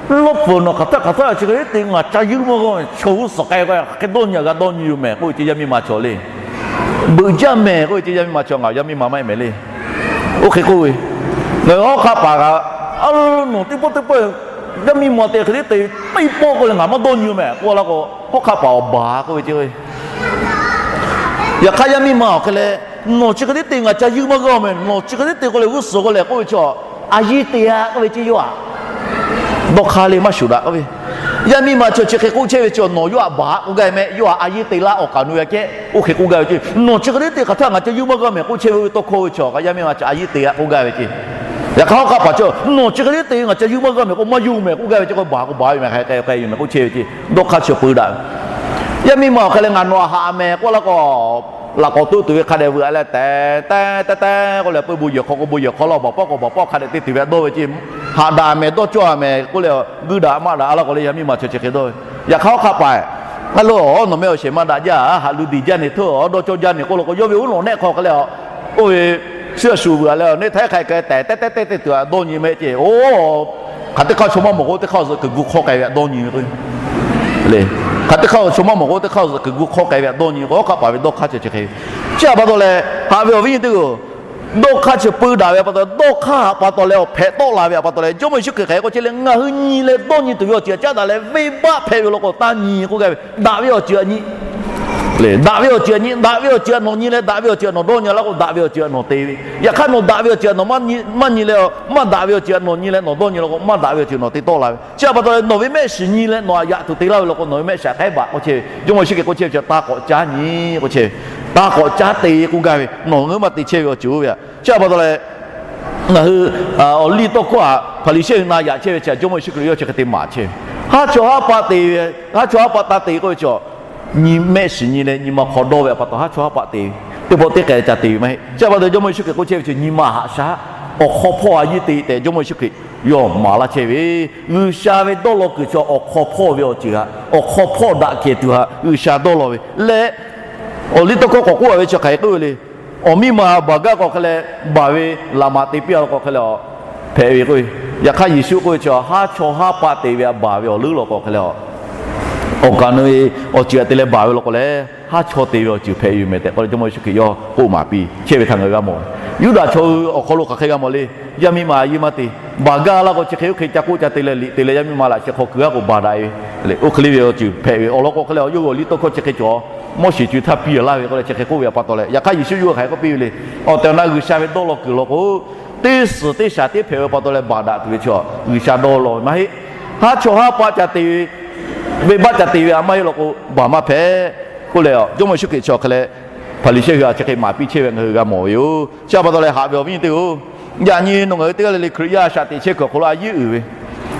Lawˇ pfuhˍ nawˬ hk'aˬ htaˇ hk'aˬ htaˇ chi hk'e te ngaˬ ca yeuˇ maˇ g'aˇ, chaw g'uˇ suhˍ k'ai k'o hk'aˬ hk'e dawˇ nyi a g'a dawˇ nyi yoˬ mehˍ k'oˆ ve ceh yaˇ miˇ ma chaw le. Beuꞈ jaˇ mehˍ k'oˆ ve ceh yaˇ miˇ ma chaw, ngaˬ yaˇ miˇ ma maˇ heˆ mehˍ le. Oˇ hk'e k'oˆ ve, ngaˬ hui hawˉ hk'aˆ paˍ kaꞈ, a lo nawˬ teˇ pawˆ teˇ pawˆ yaˇ miˇ ma te hk'e te teˇ pawˆ k'oˆ leh ngaˬ maˇ dawˇ nyi yoˬ mehˍ k'oˆ laˇ k'o, hawˉ hk'aˆ paˍ awˬ baˬ k'oˆ ve ceh. Yaꞈ hk'aˇ yaˇ miˇ ma awˬ hk'e leh, nawˬ chi hk'e te te ngaˬ ca yeuˇ maˇ g'aˇ mehˍ, nawˬ chi hk'e te te k'oˆ leh g'uˇ suhˍ k'oˆ leh k'oˆ ve chi, a yiˇ te a k'oˆ ve ceh yawˇ htaꞈ dawˇ hk'aˇ le maˇ shuˍ daꞈ k'oˆ ve. Yaˇ miˇ ma chi chi hk'e k'oˆ chehˇ ve chi nawˬ yawˇ htaꞈ baˬ k'oˆ gaˇ ve mehˍ, yawˇ htaꞈ a yiˇ te laˇ awˬ kaˍ nu ve a kehˉ oˇ hk'e k'oˆ gaˇ ve ceh. Nawˬ chi hk'e te te hk'aˬ htaˇ ngaˬ ca yeuˇ maˇ g'aˇ mehˍ k'oˆ chehˇ ve tawˇ hkawˇ ve chi kaꞈ yaˇ miˇ ma chi a yiˇ te a k'oˆ gaˇ ve ceh. Yaꞈ hk'aˇ hawˉ hk'aˆ paˍ chi nawˬ chi hk'e te te ngaˬ ca yeuˇ maˇ g'aˇ mehˍ k'o maˇ yeuˇ mehˍ k'oˆ gaˇ ve ceh k'o, baˬ k'o baˬ ve mehˍ, hk'aˬ hk'e k'ai yoˬ mehˍ k'oˆ chehˇ ve ceh. Dawˇ hk'aˇ chi peu daꞈ ve. Yaˇ miˇ ma awˬ hk'e leh ngaˬ nawˬ htaꞈ haꞈ mehˍ k'oˆ laˇ k'o, laꞈ k'awꞈ tuˆ tuˬ ve hk'a dehꞈ veuꞈ leh tehˬ tehˉ tehˉ tehˉ k'oˆ leh, peu bon yehˬ hk'aw k'o bon yehˬ hk'aw laˇ, baˬ pawˆ k'o baˬ pawˆ hk'a dehꞈ te tuˬ ve htaꞈ dawˇ ve ceh. Haꞈ daꞈ mehˍ dawˇ cawˇ mehˍ k'oˆ leh, guˇ daꞈ maˇ daꞈ laˇ k'o leh yaˇ miˇ ma chi chi hk'e dawˇ ve. Yaꞈ hk'aˇ hawˉ hk'aˆ paˍ, a lo nawˬ meh awˬ shehˍ maˇ daꞈ jaˇ, haꞈ lu diˬ jaˇ ne htawˇ dawˇ cawˇ jaˇ ne k'oˆ law k'o, yawˇ ve uˉ nawˬ nehˆ hk'aw hk'e leh, oˇ ve suhˉ a shuˍ veuꞈ leh neˇ htaˇ hk'a k'ai tehˬ tehˉ tehˉ tehˉ te tuˬ htaꞈ dawˇ nyi mehˍ ceh. Oˇ, hk'aˬ teˇ hk'aˇ chaw maˇ mawˬ k'o teˇ hk'aˇ zuhꞈ kuiˬ gu hk'awˇ k'ai ve htaꞈ dawˇ nyi ve k'o, le, hk'aˬ teˇ hk'aˇ chaw maˇ mawˬ k'o teˇ hk'aˇ zuhꞈ kuiˬ gu hk'awˇ k'ai ve htaꞈ dawˇ nyi ve k'o, hawˉ hk'aˆ paˍ ve dawˇ hk'aˇ chi chi hk'e ve. Chi a pa taw leh haꞈ ve awˬ viˉ nyi teˇ g'aˇ, dawˇ hk'aˇ chi peu daꞈ ve a pa taw, dawˇ hk'aˇ htaꞈ pa taw leh awˬ hpehꞈ tawˆ la ve a pa taw leh, Jawˇmawˇ Yeˍsuˆ Hkriꞈ hk'aˬ hk'e k'oˆ chehˇ leh, ngaˬ hui nyi leh dawˇ nyi tuˬ ve awˬ ceuˬ htaꞈ caˉ daꞈ leh venˇbaˆ hpehꞈ ve law k'o taˇ nyi k'oˆ gaˇ ve. Daꞈ ve awˬ ceuˬ htaꞈ nyi, daꞈ ve awˬ ceuˬ htaꞈ nyi, daꞈ ve awˬ ceuˬ htaꞈ nawˬ nyi leh daꞈ ve awˬ ceuˬ htaꞈ nawˬ dawˇ nyi laˇ k'o daꞈ ve awˬ ceuˬ htaꞈ nawˬ te ve. Yaꞈ hk'aˇ nawˬ daꞈ ve awˬ ceuˬ htaꞈ nawˬ maˇ nyi leh, maˇ daꞈ ve awˬ ceuˬ htaꞈ nawˬ nyi leh nawˬ dawˇ nyi law k'o maˇ daꞈ ve awˬ ceuˬ nawˬ te tawˆ la ve. Chi a pa taw leh nawˬ ve mehˆ shiˍ nyi leh nawˬ htaꞈ yaꞈ tuˬ te laˇ ve law k'o nawˬ ve mehˆ shiˍ htaꞈ hk'aˉ baˬ k'oˆ chehˇ ve. Jawˇmawˇ Yeˍsuˆ Hkriꞈ k'oˆ chehˇ ve chi taˇ k'awꞈ caˉ nyi k'oˆ chehˇ ve. Taˇ k'awꞈ caˉ te k'oˆ gaˇ ve, nawˬ ngaˬ hui maˇ te chehˇ ve awˬ ceuˬ oˇ ve htaꞈ. Chi a pa taw leh ngaˬ hui awˬ liˇ tawˇ hkawˇ htaꞈ Hpaˍriˍsehˇ hui na yaꞈ chehˇ ve chi Jawˇmawˇ Yeˍsuˆ Hkriꞈ yawˇ chi hk'e te maˍ chehˇ ve. Haˉ chaw haˉ paˆ te ve, haˉ chaw haˉ paˆ taˇ te k'oˆ ve chi, nyi mehˆ shiˍ nyi leh nyi ma hk'aw dawˇ ve a pa taw haˉ chaw haˉ paˆ te ve. Teˇ pawˆ teˇ k'ai ca te ve maˇ heˆ. Chi a pa taw Jawˇmawˇ Yeˍsuˆ Hkriꞈ k'oˆ chehˇ ve chi nyi ma haꞈ shaˉ, awˬ hk'aw hpawˇ a yiˇ te tehꞈ Jawˇmawˇ Yeˍsuˆ Hkriꞈ yawˇ maˍ laˇ chehˇ ve, G'uiˬsha ve dawˇ law kuiˬ chi awˬ hk'aw hpawˇ ve awˬ ceuˬ htaꞈ, awˬ hk'aw hpawˇ daꞈ kehˬ tuˬ htaꞈ G'uiˬsha dawˇ law ve leh, awˬliˇtawˇhkawˇ k'awꞈ k'oˆ a ve chi hk'aˬ hk'e k'oˆ ve le. Awˬ miˇ ma baˬ gaˇ k'o hk'e leh, baˬ ve laꞈ maꞈ te piˇ a law k'o hk'e leh a, hpehꞈ ve k'o, yaꞈ hk'aˇ Yeˍsuˆ k'oˆ ve chi, haˉ chawˇ haˉ paˆ te ve htaꞈ baˬ ve awˬ leuˉ law k'o hk'e leh a, awˬ kaˍ nu ve awˬ ceuˬ htaꞈ te leh baˬ ve law k'o leh, haˉ chawˇ te ve awˬ ceuˬ hpehꞈ ve yoˬ mehˍ tehꞈ k'oˆ leh, Jawˇmawˇ Yeˍsuˆ Hkriꞈ yawˇ k'oˆ maˍ piˇ chehˇ ve htaꞈ ngaˬ hui g'a mawˬ. Yuˇdaꞈ chaw hui awˬ hk'aw lo hk'aˬ hk'e g'a mawˬ le. Yaˇ miˇ ma a yeˇ maˇ te, baˬ gaˇ laˇ k'o chi hk'e oˇ hk'e ca k'oˆ ca te leh liꞈ te leh yaˇ miˇ ma laꞈ sheh hk'aw kuiˬ aˉ k'o baˬ daꞈ ve le. Oˇ hk'e le ve awˬ ceuˬ hpehꞈ ve awˬ lawn k'o hk'e leh, yawˇ hui awˬliˇtawˇhkawˇ chi hk'e cawˬ, Moˉseˍ co htaˇ piˇ laˇ ve k'oˆ leh chi hk'e k'oˆ ve pa taw leh, yaꞈ hk'aˇ Yeˍsuˆ yawˇ hui hk'aˬ hk'e k'oˆ piˇ ve le. Awˬ tehˬ awˬ na G'uiˬsha ve dawˇ law kuiˬ law k'o, teˇ suhˍ teˇ shaˍ tiˉ hpehꞈ ve pa taw leh baˬ daꞈ tuˬ ve chi, G'uiˬsha dawˇ law ve maˇ heˆ. Haˉ chawˇ haˉ paˆ ca te ve, venˇbaˆ ca te ve htaꞈ maˇ heˆ law k'o, baˬ maˇ hpehꞈ k'oˆ leh, Jawˇmawˇ Yeˍsuˆ Hkriꞈ chi hk'e leh, Hpaˍriˍsehˇ hui htaꞈ chi hk'e maˍ piˇ chehˇ ve ngaˬ hui g'a mawˬ ve yoˬ. Chi pa taw leh haꞈ ve awˬ viˉ nyi teˇ-oˬ, yaꞈ nyi nawˬ ngaˬ hui teˇ g'aˇ le le Hkriꞈ yaˇ a shaꞈ teꞈ chehˇ kuiˬ awˬ hk'aw lo a yeˇ uiˍ ve,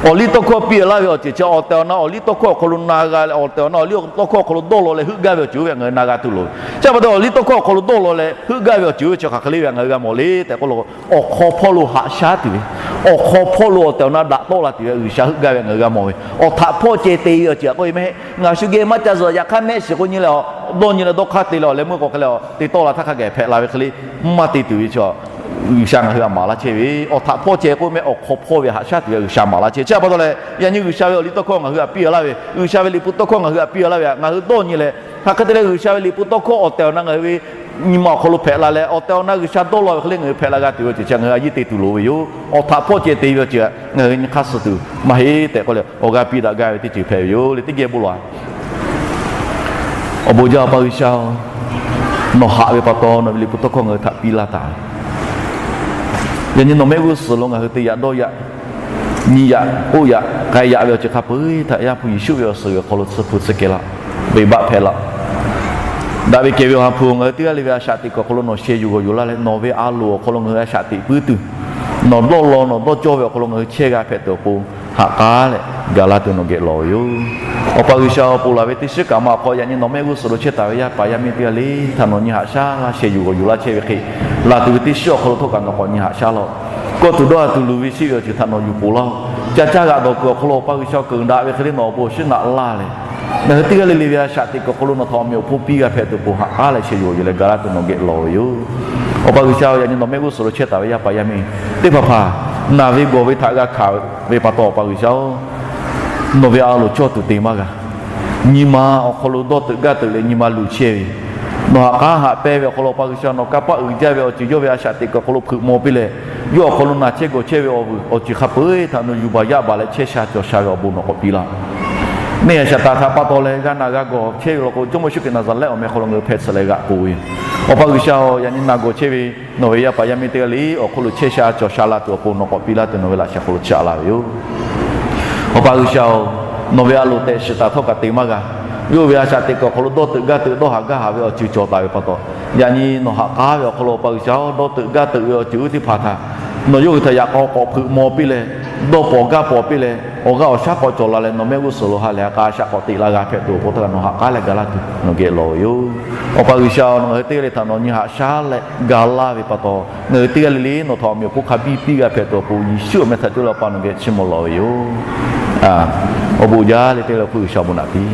awˬliˇtawˇhkawˇ piˇ laˇ ve awˬ ceuˬ chi awˬ tehˬ awˬ na awˬliˇtawˇhkawˇ awˬ hk'aw lo na g'a leh, awˬ tehˬ awˬ na awˬliˇtawˇhkawˇ awˬ hk'aw lo dawˇ law leh heuˆ gaˇ ve awˬ ceuˬ oˇ ve ngaˬ hui na g'a tuˬ loˍ. Chi pa taw awˬliˇtawˇhkawˇ awˬ hk'aw lo dawˇ law leh heuˆ gaˇ ve awˬ ceuˬ oˇ ve chi hk'aˬ hk'e le ve ngaˬ hui g'a mawˬ le tehꞈ k'oˆ law k'o, awˬ hk'aw hpawˇ lo haꞈ shaˉ tuˬ ve, awˬ hk'aw hpawˇ lo awˬ tehˬ awˬ na daꞈ tawˆ la tuˬ ve G'uiˬsha heuˆ gaˇ ve ngaˬ hui g'a mawˬ ve. Awˬ htaꞈ hpawˇ ceh te ve awˬ ceuˬ k'oˆ ve maˇ heˆ. Ngaˬ shu geh maˇ ca zuhꞈ, yaꞈ hk'aˇ mehˆ shiˍ k'oˆ nyi leh a, dawˇ nyi leh dawˇ hk'aˇ te leh awˬ leh meuˇ k'o hk'e leh a te tawˆ la htaˇ hk'a gaˬ hpehꞈ la ve hk'e le, maˇ te tuˬ ve chi G'uiˬsha ngaˬ hui htaꞈ maˍ laˇ chehˇ ve, awˬ htaꞈ hpawˇ ceh k'oˆ mehˆ, awˬ hk'aw hpawˇ ve haꞈ shaˉ tuˬ ve G'uiˬsha maˍ laˇ chehˇ. Chi pa taw leh, yaꞈ nyi G'uiˬsha ve awˬliˇtawˇhkawˇ ngaˬ hui htaꞈ piˇ laˇ ve, G'uiˬsha ve liꞈ hpu tawˇ hkawˇ ngaˬ hui htaꞈ piˇ laˇ ve htaꞈ ngaˬ hui dawˇ nyi leh, hk'aˬ hk'e te leh G'uiˬsha ve liꞈ hpu tawˇ hkawˇ awˬ tehˬ awˬ na ngaˬ hui ve nyi ma awˬ hk'aw lo hpehꞈ la leh, awˬ tehˬ awˬ na G'uiˬsha dawˇ law ve hk'e le ngaˬ hui hpehꞈ la g'a tuˬ ve awˬ ceuˬ chi ngaˬ hui a yeˇ te tuˬ loˍ ve yoˬ. Awˬ htaꞈ hpawˇ ceh te ve awˬ ceuˬ ngaˬ hui nyi hk'aˇ suh tuˬ maˇ heˆ tehꞈ k'oˆ leh, awˬ g'aˇ piˇ daꞈ gaˇ ve teˇ ceuˬ hpehꞈ ve yoˬ le. Teˇ geh bon lawˬ-a. Awˬ bon jaˇ Awˬ pa G'uiˬsha-oˬ, nawˬ haꞈ ve pa taw nawˬ ve liꞈ hpu tawˇ hkawˇ ngaˬ hui htaꞈ piˇ laˇ taˍ ve. Yaꞈ nyi nawˬ mehˆ g'uˇ suhˍ lo ngaˬ hui te yaꞈ dawˇ yaꞈ, nyi yaꞈ k'oˆ yaꞈ k'ai yaꞈ ve awˬ ceuˬ hk'a peu-eˬ htaꞈ Yaˇ hpu Yeˍsuˆ ve awˬ suhˍ g'uiˬ awˬ hk'aw lo tsuhˇ hpu tsuhˇ kehˬ laˇ, venˇbaˆ hpehꞈ laˇ. Daꞈ ve kehˬ ve Awˬ ha hpu, ngaˬ hui teˇ g'aˇ le ve a shaꞈ teꞈ kuiˬ awˬ hk'aw lo nawˬ sheh yuˬ g'awˬ yuˬ laˇ leh, nawˬ ve a loˍ awˬ hk'aw lo ngaˬ hui a shaꞈ teꞈ puiˉ tuˬ, nawˬ dawˇ law nawˬ dawˇ cawˇ ve awˬ hk'aw lo ngaˬ hui chehˇ g'a hpehꞈ tuˬ awˬ pon, haꞈ k'aˉ leh gaˬ laˇ tuˬ nawˬ geh lawˬ ve yoˬ. Awˬ pa G'uiˬsha, awˬ pon laˬ ve teˇ shiˉ kaꞈ ma awˬ hk'aw yaꞈ nyi nawˬ mehˆ g'uˇ suhˍ lo chehˇ taˍ ve yaˇ paˍ yaˇ miˇ teˇ g'aˇ le htaꞈ nawˬ nyi haꞈ shaˉ laˇ, sheh yuˬ g'awˬ yuˬ laˇ chehˇ ve hk'e, laˬ tuˬ ve teˇ shiˉ awˬ hk'aw lo htawˇ kaꞈ nawˬ k'awꞈ nyi haꞈ shaˉ laˇ-oˆ. Kawˇ tuˬ dawˇ ha tuˬ luˬ ve sheˆ ve awˬ ceuˬ htaꞈ nawˬ yuˬ poˬ laˇ-oˆ. Ca caˇ g'aꞈ dawˬ kuiˬ awˬ hk'aw lo Awˬ pa G'uiˬsha, keunˍ daꞈ ve hk'e le nawˬ awˬ bon awˬ shinˉ naꞈ laˇ leh, ngaˬ hui teˇ g'aˇ le le ve a shaꞈ teꞈ kuiˬ awˬ hk'aw lo nawˬ htaꞈ awˬ meꞈ awˬ hponˇ piˇ g'a hpehꞈ tuˬ awˬ pon haꞈ k'aˉ leh sheh yuˬ g'awˬ yuˬ leh gaˬ laˇ tuˬ nawˬ geh lawˬ ve yoˬ. Awˬ pa G'uiˬsha-oˬ, yaꞈ nyi nawˬ mehˆ g'uˇ suhˍ lo chehˇ taˍ ve yaˇ paˍ yaˇ miˇ teˇ hpaˍ hpaˍ naˬ ve gawˬ ve htaꞈ g'a hkanˍ ve pa taw, Awˬ pa G'uiˬsha-oˬ, nawˬ ve a loˍ cawˇ tuˬ te maˇ g'a. Nyi ma awˬ hk'aw lo dawˇ teuꞈ gaˇ teuꞈ leh nyi ma luˬ chehˇ ve, nawˬ haꞈ k'aˉ haꞈ pehnˇ ve awˬ hk'aw lo Awˬ pa G'uiˬsha nawˬ kanˇ paˆ uiˍ jaˇ ve awˬ ceuˬ yawˇ ve a shaꞈ teꞈ kuiˬ awˬ hk'aw lo hpeuꞈ maw piˇ leh, yawˇ awˬ hk'aw lo naˬ chehˇ gawˬ chehˇ ve awˬ vuiˬ awˬ ceuˬ hk'a peu-eˬ htaꞈ nawˬ yuˬ baˬ yaˇ baˬ leh chehˇ sha cawˬ sha ve awˬ bon nawˬ k'awꞈ piˇ laˇ. Neˇ haiˬ shaˍ taˍ htaꞈ pa taw leh g'a naˬ g'a gawˬ chehˇ ve law k'o, Jawˇmawˇ Yeˍsuˆ Hkriꞈ Naˍzaˍrehˆ awˬ meh hk'aw lo ngaˬ hui hpehˇ tsuhꞈ leh g'aꞈ k'oˬ ve, Awˬ pa G'uiˬsha-oˬ, yaꞈ nyi naˬ gawˬ chehˇ ve nawˬ ve yaˇ paˍ yaˇ miˇ teˇ g'aˇ le awˬ hk'aw lo chehˇ sha cawˬ sha la tuˬ awˬ pon nawˬ k'awꞈ piˇ laˇ tuˬ nawˬ ve laꞈ sheh hk'aw lo chiˇ aꞈ laˇ ve yoˬ. Awˬ pa G'uiˬsha-oˬ, nawˬ ve a loˍ tehꞈ shiˍ taˍ htawˇ kaꞈ te maˇ g'a. Yawˇ ve a shaꞈ teꞈ kuiˬ awˬ hk'aw lo dawˇ teuꞈ gaˇ teuꞈ dawˇ haꞈ gaˇ haꞈ ve awˬ ceuˬ cawˬ taˍ ve pa taw, yaꞈ nyi nawˬ haꞈ k'aˉ ve awˬ hk'aw lo Awˬ pa G'uiˬsha-oˬ, dawˇ teuꞈ gaˇ teuꞈ ve awˬ ceuˬ oˇ teˇ hpaˍ htaꞈ nawˬ yawˇ hui htaꞈ yaꞈ k'aw k'awꞈ hpeuꞈ maw piˇ leh, dawˇ pawnˍ gaˇ pawnˍ piˇ leh, awˬ g'aˇ awˬ shaˉ k'awꞈ cawˬ la leh nawˬ mehˆ g'uˇ suhˍ lo ha lehˬ a k'a a shaꞈ k'awꞈ teꞈ la g'a hpehꞈ tuˬ awˬ pon htaˇ kaꞈ nawˬ haꞈ k'aˉ leh gaˬ laˇ tuˬ nawˬ geh lawˬ ve yoˬ. Awˬ pa G'uiˬsha-oˬ, nawˬ ngaˬ hui teˇ g'aˇ le htaꞈ nawˬ nyi haꞈ shaˉ leh gaˬ laˇ ve pa taw, ngaˬ hui teˇ g'aˇ le le nawˬ htaꞈ awˬ meꞈ awˬ hponˇ hk'a biˇ piˇ g'a hpehꞈ tuˬ awˬ pon Yeˍsuˆ awˬ meh htaꞈ coˇ leh Awˬ pa nawˬ geh chiˇ mvuh lawˬ ve yoˬ. Awˬ bon jaˇ leh teˇ g'aˇ le hpu G'uiˬsha awˬ bon naꞈ piˇ